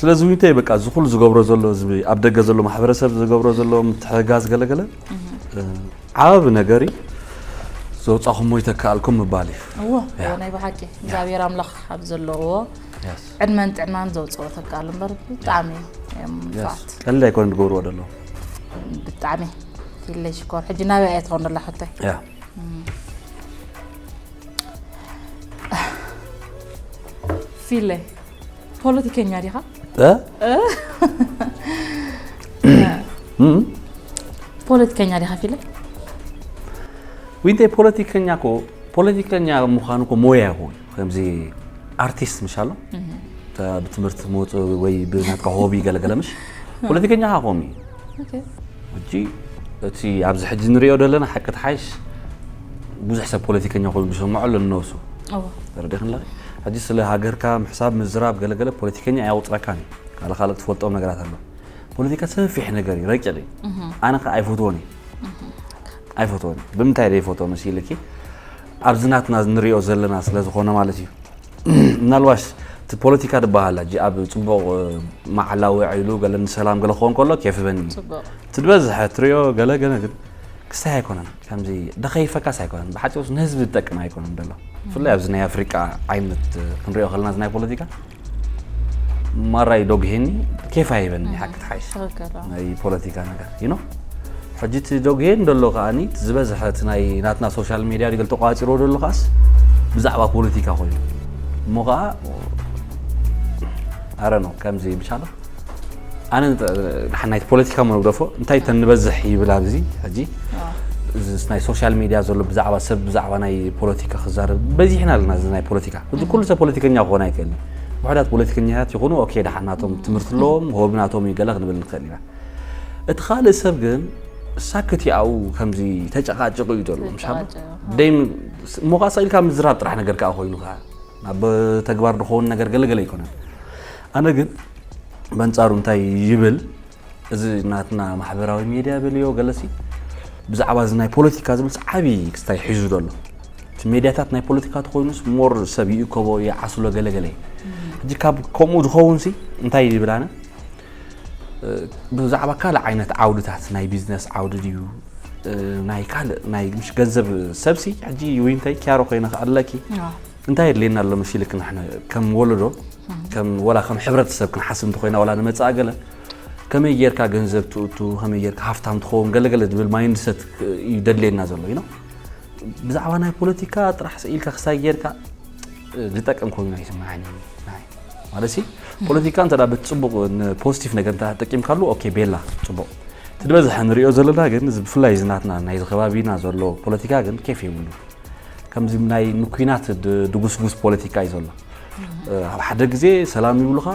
ስለዚ ዊንተይ በቃ እዚ ኩሉ ዝገብሮ ዘሎ ህዝቢ ኣብ ደገ ዘሎ ማሕበረሰብ ዝገብሮ ዘሎ ምትሕጋዝ ገለገለ ዓብ ነገር እዩ ዘውፃኹሞ ይተካኣልኩም ምባል እዩ እዎ እዎ ናይ ብሓቂ እግዚኣብሔር ኣምላኽ ኣብ ዘለዎ ዕድመን ጥዕናን ዘውፅኦ ተቃል እምበር ብጣዕሚ እዮም ንፉዓት። ቀልድ ኣይኮነን ዝገብርዎ ዘለዉ። ብጣዕሚ ፊለይ ሽኮር። ሕጂ ናበይ እያ ትኾን ዘላ ሕቶይ? ፊለይ ፖለቲከኛ ዲኻ? ፖለቲከኛ ዲኻ ፊለይ? ዊንተይ ፖለቲከኛ እኮ ፖለቲከኛ ምዃን እኮ ሞያ እኮ ከምዚ ኣርቲስት ምሽ ኣሎ ብትምህርቲ መፁ ወይ ብናትካ ሆቢ ገለገለ ምሽ ፖለቲከኛ ካ ኮሚ ሕጂ እቲ ኣብዚ ሕጂ ንሪኦ ዘለና ሓቂ ተሓይሽ ብዙሕ ሰብ ፖለቲከኛ ኮይኑ ዝሰምዖ ኣሎ ንነብሱ ተረዲኽን ለኺ ሕጂ ስለ ሃገርካ ምሕሳብ ምዝራብ ገለገለ ፖለቲከኛ ኣያውፅረካን እዩ ካልእ ካልእ ትፈልጦም ነገራት ኣሎ ፖለቲካ ሰፊሕ ነገር እዩ ረቂቕ እዩ ኣነ ከዓ ኣይፈትዎን እዩ ኣይፈትዎን ብምንታይ ደ ይፈትዎ መሲልኪ ኣብዚ ናትና ንሪኦ ዘለና ስለ ዝኾነ ማለት እዩ ምናልባሽ እቲ ፖለቲካ ዝበሃል ሕጂ ኣብ ፅቡቕ መዓላ ውዒሉ ገለ ንሰላም ገለ ክኾን ከሎ ኬፍ በኒ እቲ ዝበዝሐ ትሪኦ ገለ ገለ ግን ክስታይ ኣይኮነን ከምዚ ደኸይፈካስ ኣይኮነን ብሓፂሩስ ንህዝቢ ዝጠቅም ኣይኮነን ዘሎ ብፍላይ ኣብዚ ናይ ኣፍሪቃ ዓይነት ክንሪኦ ከለና እዚ ናይ ፖለቲካ ማራይ ዶግሄኒ ኬፍ ኣይበኒ ሓቂ ትሓይሽ ናይ ፖለቲካ ነገር ይኖ ሕጂ እቲ ዶግሄን ደሎ ከዓኒ ዝበዝሐ እቲ ናይ ናትና ሶሻል ሜድያ ገለ ተቋፂሮ ደሎ ከዓስ ብዛዕባ ፖለቲካ ኮይኑ እሞ ከዓ ኣረ ነው ከምዚ ብቻለ ኣነ ናይቲ ፖለቲካ መግደፎ እንታይ ተንበዝሕ ይብል ኣብዚ ሕጂ ናይ ሶሻል ሜድያ ዘሎ ብዛዕባ ሰብ ብዛዕባ ናይ ፖለቲካ ክዛረብ በዚሕና ኣለና እዚ ናይ ፖለቲካ እዚ ኩሉ ሰብ ፖለቲከኛ ክኾን ኣይክእልን ውሕዳት ፖለቲከኛታት ይኹኑ ኦኬ ደሓን ናቶም ትምህርቲ ኣለዎም ሆቢ ናቶም እዩ ገለ ክንብል ንኽእል ኢና እቲ ካልእ ሰብ ግን ሳክት ያው ከምዚ ተጨቃጭቁ እዩ ዘሎ ምሻ ደይም ሞቃ ሰኢልካ ምዝራብ ጥራሕ ነገር ከዓ ኮይኑ ከዓ ናብ ተግባር ዝኸውን ነገር ገለገለ ኣይኮነን ኣነ ግን በንጻሩ እንታይ ይብል እዚ ናትና ማሕበራዊ ሜድያ በልዮ ገለሲ ብዛዕባ እዚ ናይ ፖለቲካ ዝብል ዓብዪ ክስታይ ሒዙ ዘሎ እቲ ሜድያታት ናይ ፖለቲካ ተኮይኑስ ሞር ሰብ ይእከቦ ይዓስሎ ገለገለ ሕጂ ካብ ከምኡ ዝኸውን ሲ እንታይ ይብል ኣነ ብዛዕባ ካልእ ዓይነት ዓውድታት ናይ ቢዝነስ ዓውዲ ድዩ ናይ ካልእ ናይ ምሽ ገንዘብ ሰብሲ ሕጂ ዊንተይ ኪያሮ ኮይነ ከኣለኪ እንታይ የድልየና ኣሎ መሲልክ ንሕነ ከም ወለዶ ከም ወላ ከም ሕብረተሰብ ክንሓስብ እንተኮይና ወላ ንመፅኣ ገለ ከመይ ጌርካ ገንዘብ ትእቱ ከመይ ጌርካ ሃፍታም ትኸውን ገለገለ ዝብል ማይንድሰት እዩ ደድልየና ዘሎ ዩ ብዛዕባ ናይ ፖለቲካ ጥራሕ ስኢልካ ክሳይ ጌርካ ዝጠቅም ኮይኑ ኣይስምዓኒ ማለት ሲ ፖለቲካ እንተ በቲ ፅቡቅ ፖዚቲቭ ነገር እንተ ጠቂምካሉ ኦኬ ቤላ ፅቡቅ እቲ ዝበዝሐ ንሪኦ ዘለና ግን ብፍላይ ዝናትና ናይዚ ከባቢና ዘሎ ፖለቲካ ግን ኬፍ የብሉ ከምዚ ናይ ንኩናት ድጉስጉስ ፖለቲካ እዩ ዘሎ ኣብ ሓደ ግዜ ሰላም ይብሉኻ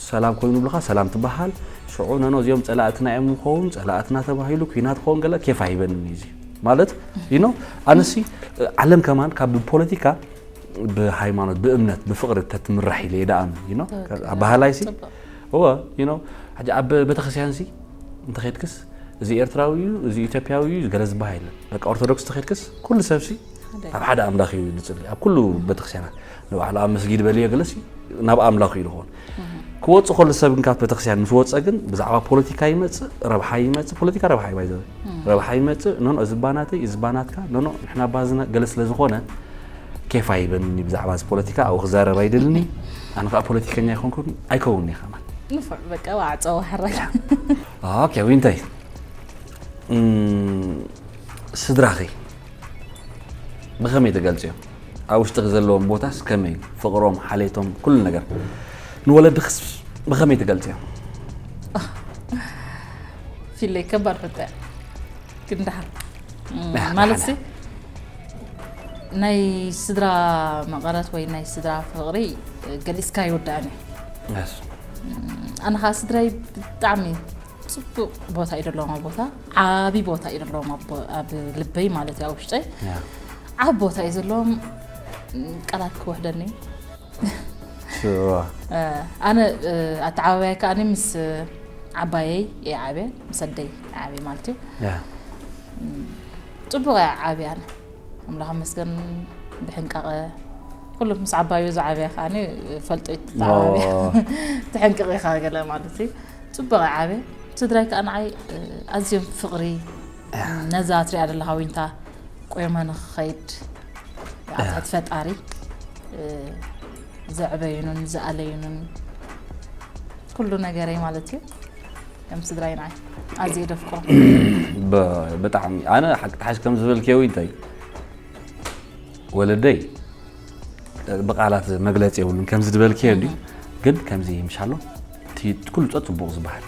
ሰላም ኮይኑ ይብሉኻ ሰላም ትበሃል ሽዑ ነኖ እዚኦም ፀላእትና እዮም ንኸውን ፀላእትና ተባሂሉ ኩናት ክኸውን ገለ ኬፍ ኣይበንን እዩ ማለት ይኖ ኣነሲ ዓለም ከማን ካብ ፖለቲካ ብሃይማኖት ብእምነት ብፍቅሪ ተትምራሕ ኢለ እየ ደኣምን ይኖ ኣባህላይ ሲ እወ ይኖ ሕጂ ኣብ ቤተክርስትያን ሲ እንተኸድክስ እዚ ኤርትራዊ እዩ እዚ ኢትዮጵያዊ እዩ ገለ ዝበሃል የለን በቃ ኦርቶዶክስ ተኸድክስ ኩሉ ሰብ ሲ ኣብ ሓደ ኣምላኽ እዩ ዝፅሊ ኣብ ኩሉ ቤተክርስትያናት ንባዕሉ ኣብ መስጊድ በልዮ ገለሲ ናብ ኣምላኽ እዩ ዝኸውን ክወፅእ ከሎ ሰብ ግን ካብ ቤተክርስትያን ምስ ወፀ ግን ብዛዕባ ፖለቲካ ይመፅእ ረብሓ ይመፅእ ፖለቲካ ረብሓ ይባይ ዘበ ረብሓ ይመፅእ ኖኖ እዚ ባናተይ እዚ ባናትካ ኖኖ ንሕና ባዝነ ገለ ስለ ዝኾነ ኬፍ ኣይበኒ ብዛዕባ እዚ ፖለቲካ ኣብኡ ክዛረብ ኣይደልኒ ኣነ ከዓ ፖለቲከኛ ይኮንኩን ኣይከውን እየ ከማን ንፉዕ በቃ ዋዕፀ ዋሕራይ ኦኬ ዊንታይ ስድራኺ ብኸመይ ትገልፅዮም ኣብ ውሽጥኺ ዘለዎም ቦታስ ከመይ ፍቕሮም ሓሌቶም ኩሉ ነገር ንወለድኽስ ብኸመይ ትገልፅዮም ፊለይ ከባድ ሕቶ እያ ግን ደሓን ማለት ሲ ናይ ስድራ መቐረት ወይ ናይ ስድራ ፍቕሪ ገሊፅካ ይወዳእን እዩ ኣነ ከዓ ስድራይ ብጣዕሚ ፅቡቅ ቦታ እዩ ዘለዎም ኣብ ቦታ ዓብይ ቦታ እዩ ዘለዎም ኣብ ልበይ ማለት እዩ ኣብ ውሽጠይ ዓብ ቦታ እዩ ዘለዎም ቃላት ክወሕደኒ ኣነ ኣተዓባባይ ከዓ ምስ ዓባየይ እየ ዓብየ ምስ ኣደይ ዓብየ ማለት እዩ ፅቡቅ እያ ዓብየ ኣነ ኣምላኽ መስገን ብሕንቃቐ ኩሉ ምስ ዓባዩ ዝዓብያ ከዓ ፈልጦ ተዓባቢ ትሕንቅቕ ኢኻ ገለ ማለት እዩ ፅቡቅ እያ ዓብየ ስድራይ ከዓ ንዓይ ኣዝዮም ፍቕሪ ነዛ ትሪኣ ዘለኻ ዊንታ ቆይመ ንኽኸይድ ኣብ ትሕቲ ፈጣሪ ዘዕበዩንን ዝኣለዩንን ኩሉ ነገረይ ማለት እዩ። ከም ስድራይ ንዓይ ኣዝየ ደፍቅሮ። ብ- ብጣዕሚ ኣነ ሓቂ ሓሽ ከም ዝበልክዮ እንታይ ወለደይ ብቃላት መግለፂ የብሉን ከምዚ ዝበልክዮ እንዲ ግን ከምዚ ይምሻሎ እቲ ኩሉ ፆት ፅቡቅ ዝበሃል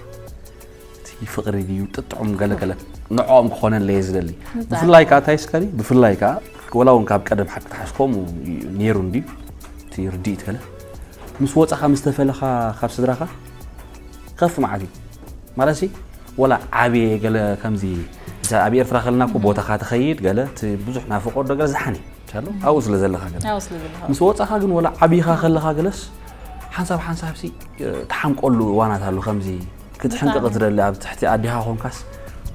እቲ ፍቅሪ ድዩ ጥጥዑም ገለገለ ንዕኦም ክኾነለየ ዝደሊ ብፍላይ ከዓ እንታይ ስከሪ ብፍላይ ከዓ ወላ እውን ካብ ቀደም ሓቂ ሓሽ ከምኡ ነይሩ እንዲ እቲ ርድኢት ገለ ምስ ወፃኻ ምስ ተፈለኻ ካብ ስድራኻ ከፍ መዓት እዩ ማለት ሲ ወላ ዓብየ ገለ ከምዚ ኣብ ኤርትራ ከለና እኮ ቦታኻ ትኸይድ ገለ እቲ ብዙሕ ናፍቆት ዶ ገለ ዝሓኒ ቻሎ ኣብኡ ስለ ዘለኻ ገለ ያው ስለ ዘለኻ ምስ ወፃኻ ግን ወላ ዓብይኻ ከለኻ ገለስ ሓንሳብ ሓንሳብ ሲ ትሓምቀሉ እዋናት ኣሉ ከምዚ ክትሕንቅቕ ትደሊ ኣብ ትሕቲ ኣዲኻ ኮንካስ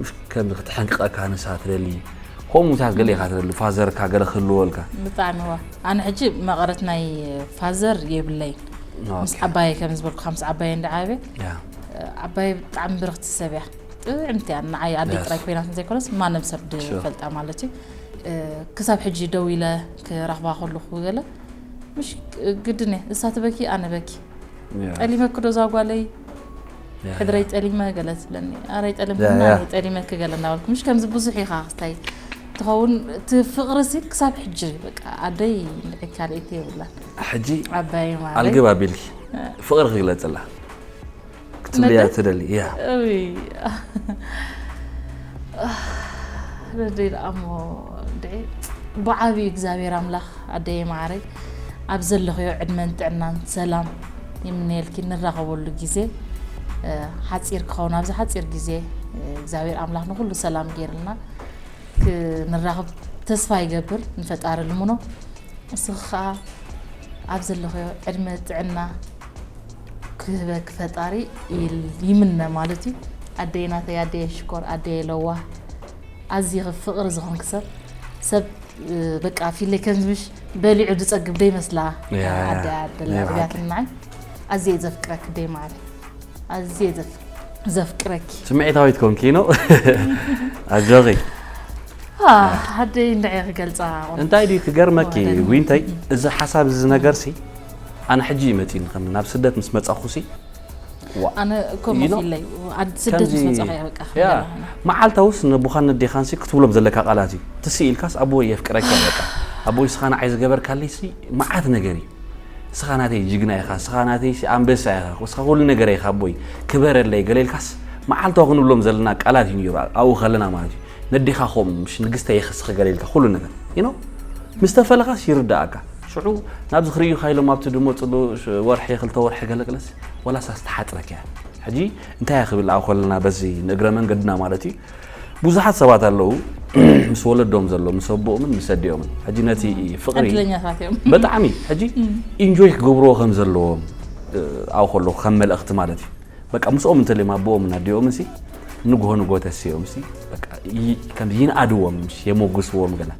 ምሽ ከምዚ ክትሕንቅቐካ ንሳ ትደሊ ከምኡታት ገለ ኢኻ ትደሊ ፋዘርካ ገለ ክህልወልካ ብጣዕሚ ዋ ኣነ ሕጂ መቐረት ናይ ፋዘር የብለይ ምስ ዓባየ ከም ዝበልኩ ምስ ዓባየ እንዳ ዓበ ያ ዓባየ ብጣዕሚ ብርክቲ ሰብ እያ ጥዕምቲ እያ ንዓይ ኣደይ Yes. ጥራይ ኮይናት ዘይኮነስ ማንም ሰብ Sure. ፈልጣ ማለት እዩ ክሳብ ሕጂ ደው ኢለ ክረኽባ ከለኹ ገለ ምሽ ግድን እየ እሳ ትበኪ ኣነ በኪ ያ ጠሊመኪ ዶ እዛ ጓለይ ያ ሕድረይ ጠሊመ ገለ ትብለኒ ኣረይ ጠሊም ያ፣ ቡና ያ። ኣረይ ጠሊመኪ ገለ እናበልኩ ምሽ ከምዚ ብዙሕ ኢኻ ክስታይ ትኸውን እቲ ፍቕሪ ሲ ክሳብ ሕጂ በቃ ኣደይ ንዒ ካልእቲ የብላን ሕጂ ዓባይ ማለይ ኣልግብ ኣቢልኪ ፍቕሪ ክግለፅላ ክትብልያ ነደ? ትደሊ ያ እይ ረደይ ደኣ እሞ እንድዒ ብዓብዩ እግዚኣብሔር ኣምላኽ ኣደየ ማዓረይ ኣብ ዘለኽዮ ዕድመን ጥዕናን ሰላም ይምነየልኪ ንራኸበሉ ግዜ እ፣ ሓፂር ክኸውን ኣብዚ ሓፂር ግዜ እ፣ እግዚኣብሔር ኣምላኽ ንኩሉ ሰላም ገይርልና ክንራኸብ ተስፋ ይገብር ንፈጣሪ ልምኖ እስኺ ከዓ ኣብ ዘለኽዮ ዕድመ ጥዕና ክህበኪ ፈጣሪ ይል- ይምነ ማለት እዩ ኣደይ ናተይ ኣደየ ሽኮር ኣደየ ለዋህ ኣዝኺ ፍቕሪ ዝኾንኪ ሰብ ሰብ እ፣ በቃ ፊለይ ከምዚ ምሽ በሊዑ ዝፀግብ ደይመስላ ያ፣ ያ። ኣደ ኣደላ ናይ ብሓቂ። እዚኣትናይ ኣዝየ ዘፍቅረኪ ደይ ማዓረይ ኣዝየ ዘፍ- ዘፍቅረኪ ስምዒታዊት ኮንኪ ነው ኣጆኺ አ፣ ሓደይ እንድዒ ክገልፃ ቆም- እንታይ ድዩ ክገርመኪ ወረደ። ዊንተይ እዚ ሓሳብ እዚ ነገር ሲ ኣነ ሕጂ ይመፂኒ ከም ናብ ስደት ምስ መፃኹ ሲ ዋ ኣነ ከምኡ You know? ኢለይ ኣድ- ስደት ከምዚ- ምስ መፃኸ እየ በቃ ያ ክገርመና። መዓልታዊ ውስ ነቦኻን ነዴኻን ሲ ክትብሎም ዘለካ ቃላት እዩ ትስኢልካስ ኣቦ የፍቅረካ በቃ ኣቦይ ስኻ ንዓይ ዝገበርካለይ ሲ መዓት ነገር እዩ ስኻ ናተይ ጅግና ኢኻ ስኻ ናተይ ሲ ኣንበሳ ኢኻ ስኻ ኩሉ ነገር ኢኻ ኣቦይ ክበረለይ ገሌልካስ መዓልታዊ ክንብሎም ዘለና ቃላት እዩ ነይሩ ኣብኡ ከለና ማለት እዩ ነዴኻ ከምኡ ምሽ ንግስተ ይኸስኺ ገሌልካ ኩሉ ነገር you know ምስ ተፈለኻስ ይርዳእካ ሽዑ ናብዚ ክርእዩኻ ኢሎም ኣብቲ ድመፅሉ ሽ- ወርሒ ክልተ ወርሒ ገለቅለስ ወላሳ ዝተሓፅረካ እያ ሕጂ እንታይ እያ ክብል ኣብ ከለና በዚ ንእግረ መንገድና ማለት እዩ ብዙሓት ሰባት ኣለዉ ምስ ወለዶም ዘሎ ምስ ኣቦኦምን ምስ ኣዲኦምን ሕጂ ነቲ ፍቕሪ ዕድለኛታት እዮም ብጣዕሚ ሕጂ ኢንጆይ ክገብርዎ ከም ዘለዎም እ፣ ኣብ ከለኹ ከም መልእኽቲ ማለት እዩ በቃ ምስኦም እንተልዮም ኣቦኦምን ኣዲኦምን ሲ ንግሆ ንግሆ ተስዮም ሲ በቃ ይ- ከም ይንኣድዎም ምሽ የመጉስዎም ገለ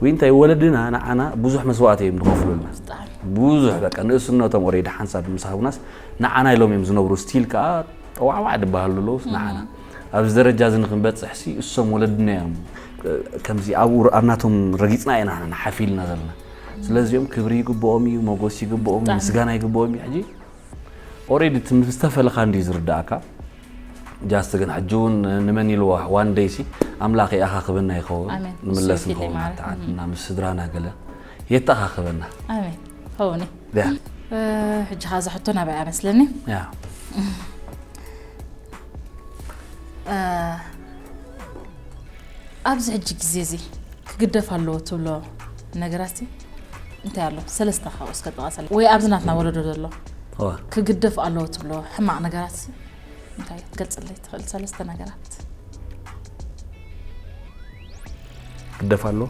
ወይ እንታይ ወለድና ንዓና ብዙሕ መስዋእቲ እዮም ዝኸፍሉልና ብጣዕሚ ብዙሕ በቃ ንእስነቶም ኦሬዲ ሓንሳብ ምስ ሃቡናስ ንዓና ኢሎም እዮም ዝነብሩ ስቲል ከዓ ጠዋዕዋዕ ዝበሃሉ ኣለውስ ንዓና ኣብዚ ደረጃ እዚ ንክንበፅሕ ሲ እሶም ወለድና እዮም ከምዚ ኣብኡ ኣብ ናቶም ረጊፅና ኢና ንሓፊልና ዘለና ስለዚኦም ክብሪ ይግብኦም እዩ ሞጎስ ይግብኦም እዩ ምስጋና ይግብኦም እዩ ሕጂ ኦሬዲ ምስ ተፈለኻ እንዲ ዝርዳእካ ጃስት ግን ሕጂ እውን ንመን ኢልዋ ዋን ደይ ሲ ኣምላኽ የኣኻኽበና ይኸውን ኣሜን። ንምለስ እሱ ይፊት ንኸውን ይማረ። ኣተዓትና ምስ ስድራና ገለ የተኣኻኽበና ኣሜን ኸውን ያ ሕጂ ኻዛ ሕቶ ናበይ ኣመስለኒ ያ እ፣ ኣብዚ ሕጂ ግዜ እዚ ክግደፍ ኣለዎ ትብሎ ነገራት እንታይ ኣሎ ሰለስተ ካብኡ እስከ ጠቐሰለ ወይ ኣብዚ ናትና ወለዶ ዘሎ ዋ ክግደፍ ኣለዎ ትብሎ ሕማቕ ነገራት እንታይ ክትገልፅለይ ትኽእል ሰለስተ ነገራት ግደፍ ኣሎ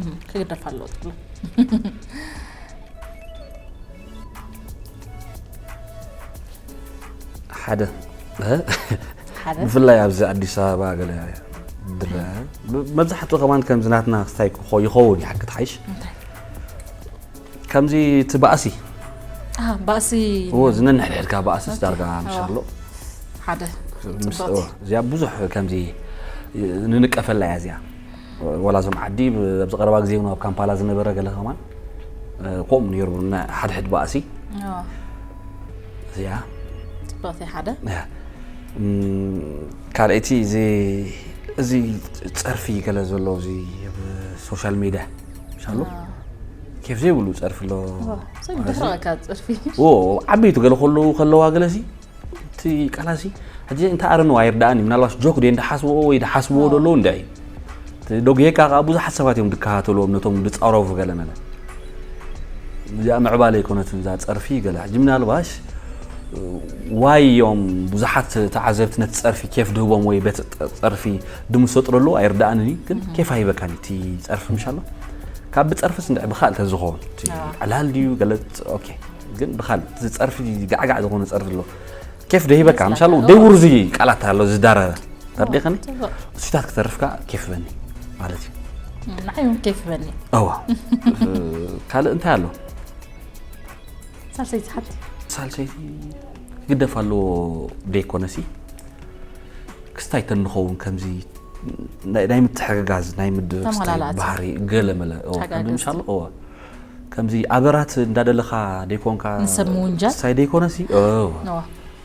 እም፣ ክግደፍ ኣለዎ ትብሎ ሓደ እ? ሓደ ብፍላይ ኣብዚ ኣዲስ ኣበባ ገለ ድረአ መብዛሕትኡ ከማን ከምዚ ናትና ክስታይ ክኾ- ይኸውን ይሓቂ ትሓይሽ እንታይ ከምዚ እቲ ባእሲ አ፣ ባእሲ እዎ ዝነንሕድሕድካ ባእስስ ኦኬ። ዳርጋ እዋ። ምሻሎ ሓደ ምስ- ፅቡቅ እዎ፣ እዚኣ ብዙሕ ከምዚ ንንቀፈላ እያ እዚኣ ወላ ዞም ዓዲ ብ- ኣብዚ ቀረባ ግዜ እውን ኣብ ካምፓላ ዝነበረ ገለ ከማን እ፣ ከምኡ ነይሩ ና- ሓድሕድ ባእሲ እዚኣ ፅብቕቲ ሓደ ካልኣይቲ እዚ እዚ ፀርፊ ገለ ዘሎ እዚ ኣብ ሶሻል ሚድያ ምሻሎ ኬፍ ዘይብሉ ፀርፊ ኣሎ ሰብድሕረካ ፅርፊ ዓበይቱ ገለ ከለዉ ከለዋ ገለሲ እቲ ቃላሲ ሕጂ እንተ ኣረንዋ ኣይርዳእኒ ምናልባሽ ጆክ ደ እንዳሓስብዎ ወይ ድሓስብዎ ደለዉ እንዳ እዩ ዶግሄካ ከዓ ብዙሓት ሰባት እዮም ድከታተልዎም ነቶም ድፃረፉ ገለ መለ እዚኣ ምዕባለ ኣይኮነትን እዛ ፀርፊ ገለ ሕጂ ምናልባሽ ዋይ እዮም ብዙሓት ተዓዘብቲ ነቲ ፀርፊ ኬፍ ድህቦም ወይ በቲ ፀርፊ ድምሰጥሩ ኣለዉ ኣይርዳእንን እዩ ግን ኬፍ ኣይበካን እቲ ፀርፊ ምሻሎ ካብ ብፀርፍስ እንድዒ ብካልእ ተዝኸውን እቲ ዕላል ድዩ ገለ ኦኬ ግን ብካልእ እቲ ፀርፊ ጋዕጋዕ ዝኾነ ፀርፊ ኣሎ ኬፍ ደሂበካ ምሻሎ ደይ ውርዙይ ቃላት ኣሎ ዝዳረበ ተርዲኸኒ እሱታት ክተርፍካ ኬፍ በኒ ማለት እዩ ንዓይ እውን ኬፍ በኒ እዋ ካልእ እንታይ ኣሎ ሳልሰይቲ ሓንቲ ሳልሰይቲ ግደፍ ኣለዎ ደይኮነሲ ክስታይ ተንኸውን ከምዚ ናይ ምትሕግጋዝ ናይ ምድርብስታይ ባህሪ ገለ መለ ምሻሎ እዋ ከምዚ ኣበራት እንዳደለኻ ደይኮንካ ንሰብ ምውንጃል ክስታይ ደይኮነሲ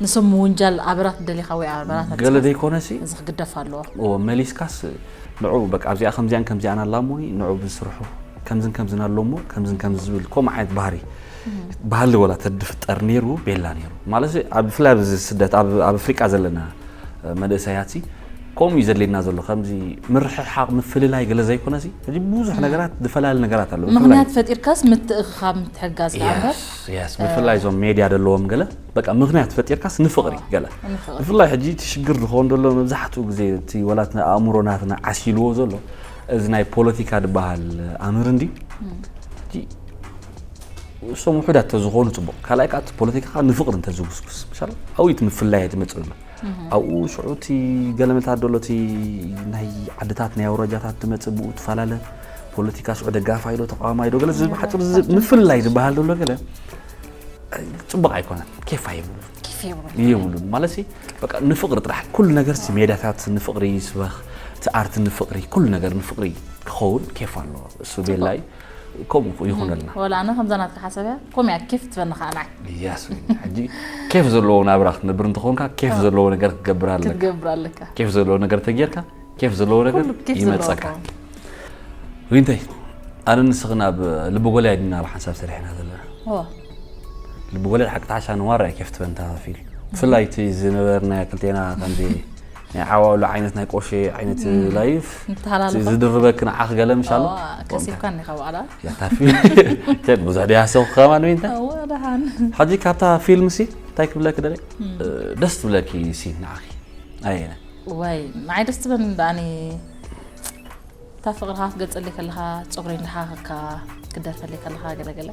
ንሰብ ምውንጃል ኣበራት ደሊኻ ወይ ኣበራት ገለ ደይኮነሲ እዚ ክግደፍ ኣለዎ መሊስካስ ንዑ በቃ ኣብዚኣ ከምዚኣን ከምዚኣን ኣላ እሞ ንዑ ብስርሑ ከምዝን ከምዝን ኣሎ እሞ ከምዝን ከምዚ ዝብል ከምኡ ዓይነት ባህሪ ባህሊ ወላ ተድፍጠር ነይሩ ቤላ ነይሩ ማለት ኣብ ብፍላይ ኣብዚ ስደት ኣብ ኣፍሪቃ ዘለና መንእሰያት ከምኡ እዩ ዘድልየና ዘሎ ከምዚ ምርሕሓቕ ምፍልላይ ገለ ዘይኮነሲ ሕጂ ብዙሕ ነገራት ዝፈላለ ነገራት ኣሎ ምክንያት ፈጢርካስ ምትእኽኻብ ምትሕጋዝ ዳኣምበር ምፍላይ እዞም ሜድያ ዘለዎም ገለ በቃ ምክንያት ፈጢርካስ ንፍቕሪ ገለ ብፍላይ ሕጂ እቲ ሽግር ዝኸውን ዘሎ መብዛሕትኡ ግዜ እቲ ወላት ኣእምሮ ናትና ዓሲልዎ ዘሎ እዚ ናይ ፖለቲካ ዝበሃል ኣምር እንዲ እሶም ውሑዳት ተዝኾኑ ፅቡቕ ካልኣይ ከዓ ፖለቲካ ከዓ ንፍቕሪ እንተዝጉስጉስ ምሻል ኣብኡ እቲ ምፍላይ ትመፅእ ኣሎ ኣብኡ ሽዑ እቲ ገለመታት ደሎ እቲ ናይ ዓድታት ናይ ኣውራጃታት ትመፅእ ብኡ ትፈላለ ፖለቲካ ሽዑ ደጋፋይ ዶ ተቃዋማይ ዶ ገለ ዝብል ሓፅር ምፍላይ ዝበሃል ደሎ ገለ ፅቡቅ ኣይኮነን ኬፍ ኣይብሉ ይብሉ ማለት ሲ በቃ ንፍቅሪ ጥራሕ ኩሉ ነገር ሲ ሜዳታት ንፍቅሪ ይስበኽ እቲ ኣርት ንፍቅሪ ኩሉ ነገር ንፍቅሪ ክኸውን ኬፍ ኣለዎ እሱ ቤላይ ከምኡ ይኹነልና ወላ ኣነ ከምዛ ናትካ ሓሳብ እያ ከምኡ እያ ኬፍ ትበኒ ከዓ ንዓይ ያስ ሕጂ ኬፍ ዘለዎ ናብራ ክትነብር እንተኾንካ ኬፍ ዘለዎ ነገር ክትገብር ኣለካ ክትገብር ኣለካ ኬፍ ዘለዎ ነገር ተጌርካ ኬፍ ዘለዎ ነገር ኩሉ ኬፍ ዘለዎ ይመፀካ ይኸውን። ዊንተይ ኣነ ንስኽን ኣብ ልቢ ጎልያ ዲና ኣብ ሓንሳብ ሰሪሕና ዘለና ኦ ልቢ ጎልያ ሓቂ ተሓሻ ንዋራ እያ ኬፍ ትበንታ ፊልም ብፍላይ እቲ ዝነበርና ክልቴና ከምዚ ናይ ዓዋሉ ዓይነት ናይ ቆሼ ዓይነት ላይፍ ንተሃላለኹ ዝድርበክ ንዓኽ ገለ ምሻሎ ከሲብካ እኒኻ በዓላ ያታ ፊልም ቸድ ብዙሕ ደያሰው ከማን ዊንተ እወ ደሓን ሕጂ ካብታ ፊልም ሲ እንታይ ክብለክ ደለ ደስ ትብለኪ ሲ ንዓኺ ኣየነ ወይ ንዓይ ደስ ትበል ዳኒ እታ ፍቕርኻ ክትገልፀለይ ከለኻ ፀጉረይ እንዳሓኸካ ክትደርፈለይ ከለኻ ገለገለ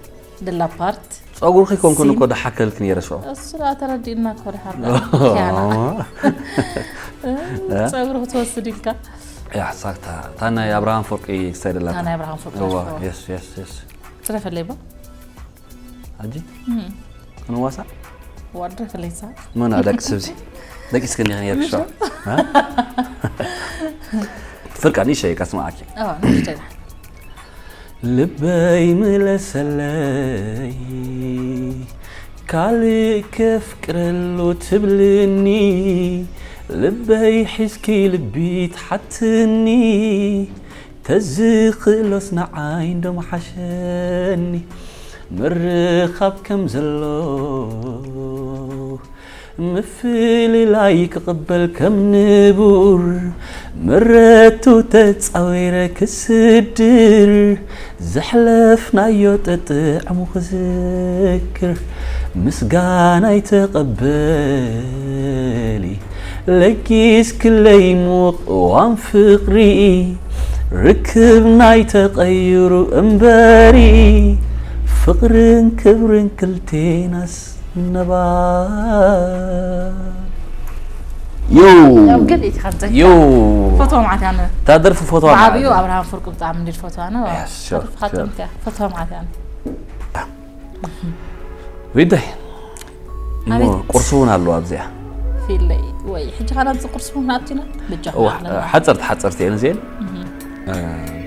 ድላ ፓርት ፀጉርኺ ኮንኩን እኮ ደሓከልክ ነይረ ሽዑ እሱ ደኣ ተረዲእና እኮ ድሓር ኪያና ፀጉሪ ክትወስድ ኢልካ ያ ሳክታ እታ ናይ ኣብርሃም ፍርቂ ክሳይ ደላ እታ ናይ ኣብርሃም ፍርቂ እዋ ደርፎ። የስ የስ የስ ትረፈለይ ባ ኣጂ ክንዋሳ ዋድረ ፈለይሳ መን ደቂ ስብሲ ደቂ ስከኒ ኸን የርክሾ ፍርቃ ንእሽተይ ከስማዓኪ ኣዋ ንሽተላ ልበይ ምለሰለይ ካልእ ከፍቅረሉ ትብልኒ ልበይ ሒዝኪ ልቢ ትሓትኒ ተዝኽእሎስ ንዓይ እንዶ ምሓሸኒ ምርኻብ ከም ዘሎ ምፍልላይ ክቕበል ከም ንቡር ምረቱ ተጻዊረ ክስድር ዘሕለፍናዮ ጥጥዕሙ ክዝክር ምስጋናይ ተቐበሊ ለጊስ ክለይ ምቕዋም ፍቕሪ ርክብናይ ተቐይሩ እምበሪ ፍቕርን ክብርን ክልቴናስ ነባ ዩ ያው ገሊእቲ ካብዘካ ዩ ፎቶ ማዓት ያነ እታ ደርፊ ፎቶ ብዓብዩ ኣብርሃም ፍርቁ ብጣዕሚ እንዲድ ፎቶ ኣነ Yes, sure, ፋጥምትያ ፎቶ ማዓት ያነ ዊንታይ እሞ ኣቤት። ቁርሲ እውን ኣለዋ ኣብዚኣ ፊለይ ወይ ሕጂ ካናት ዝቁርሲ ምክንያት ኢና ብጃ እዋ ሓፀርቲ ሓፀርቲ እየን እዚአን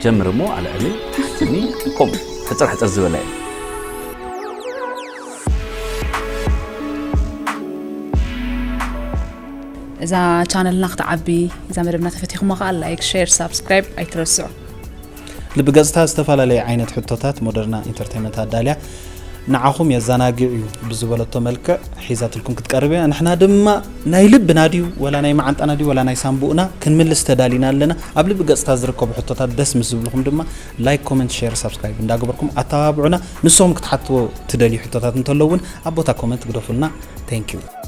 ጀምር እሞ ኣልዕሊ ትሓትኒ ከምኡ ሕፅር ሕፅር ዝበላ እየን እዛ ቻነልና ክትዓቢ፣ እዛ መደብና ተፈቲኹማ ከዓ ላይክ፣ ሼር፣ ሳብስክራይብ ኣይትረስዑ። ልቢ ገጽታ ዝተፈላለየ ዓይነት ሕቶታት ሞደርና ኢንተርቴንመንት ኣዳልያ ንዓኹም የዘናግዕ እዩ ብዝበለቶ መልክዕ ሒዛትልኩም ክትቀርብ እያ። ንሕና ድማ ናይ ልብና ድዩ ወላ ናይ መዓንጣና ድዩ ወላ ናይ ሳምቡእና ክንምልስ ተዳሊና ኣለና። ኣብ ልቢ ገጽታ ዝርከቡ ሕቶታት ደስ ምስ ዝብልኹም ድማ ላይክ፣ ኮመንት፣ ሼር፣ ሳብስክራይብ እንዳገበርኩም ኣተባብዑና። ንስኹም ክትሓትዎ ትደልዩ ሕቶታት እንተሎ እውን ኣብ ቦታ ኮመንት ግደፉልና። Thank you።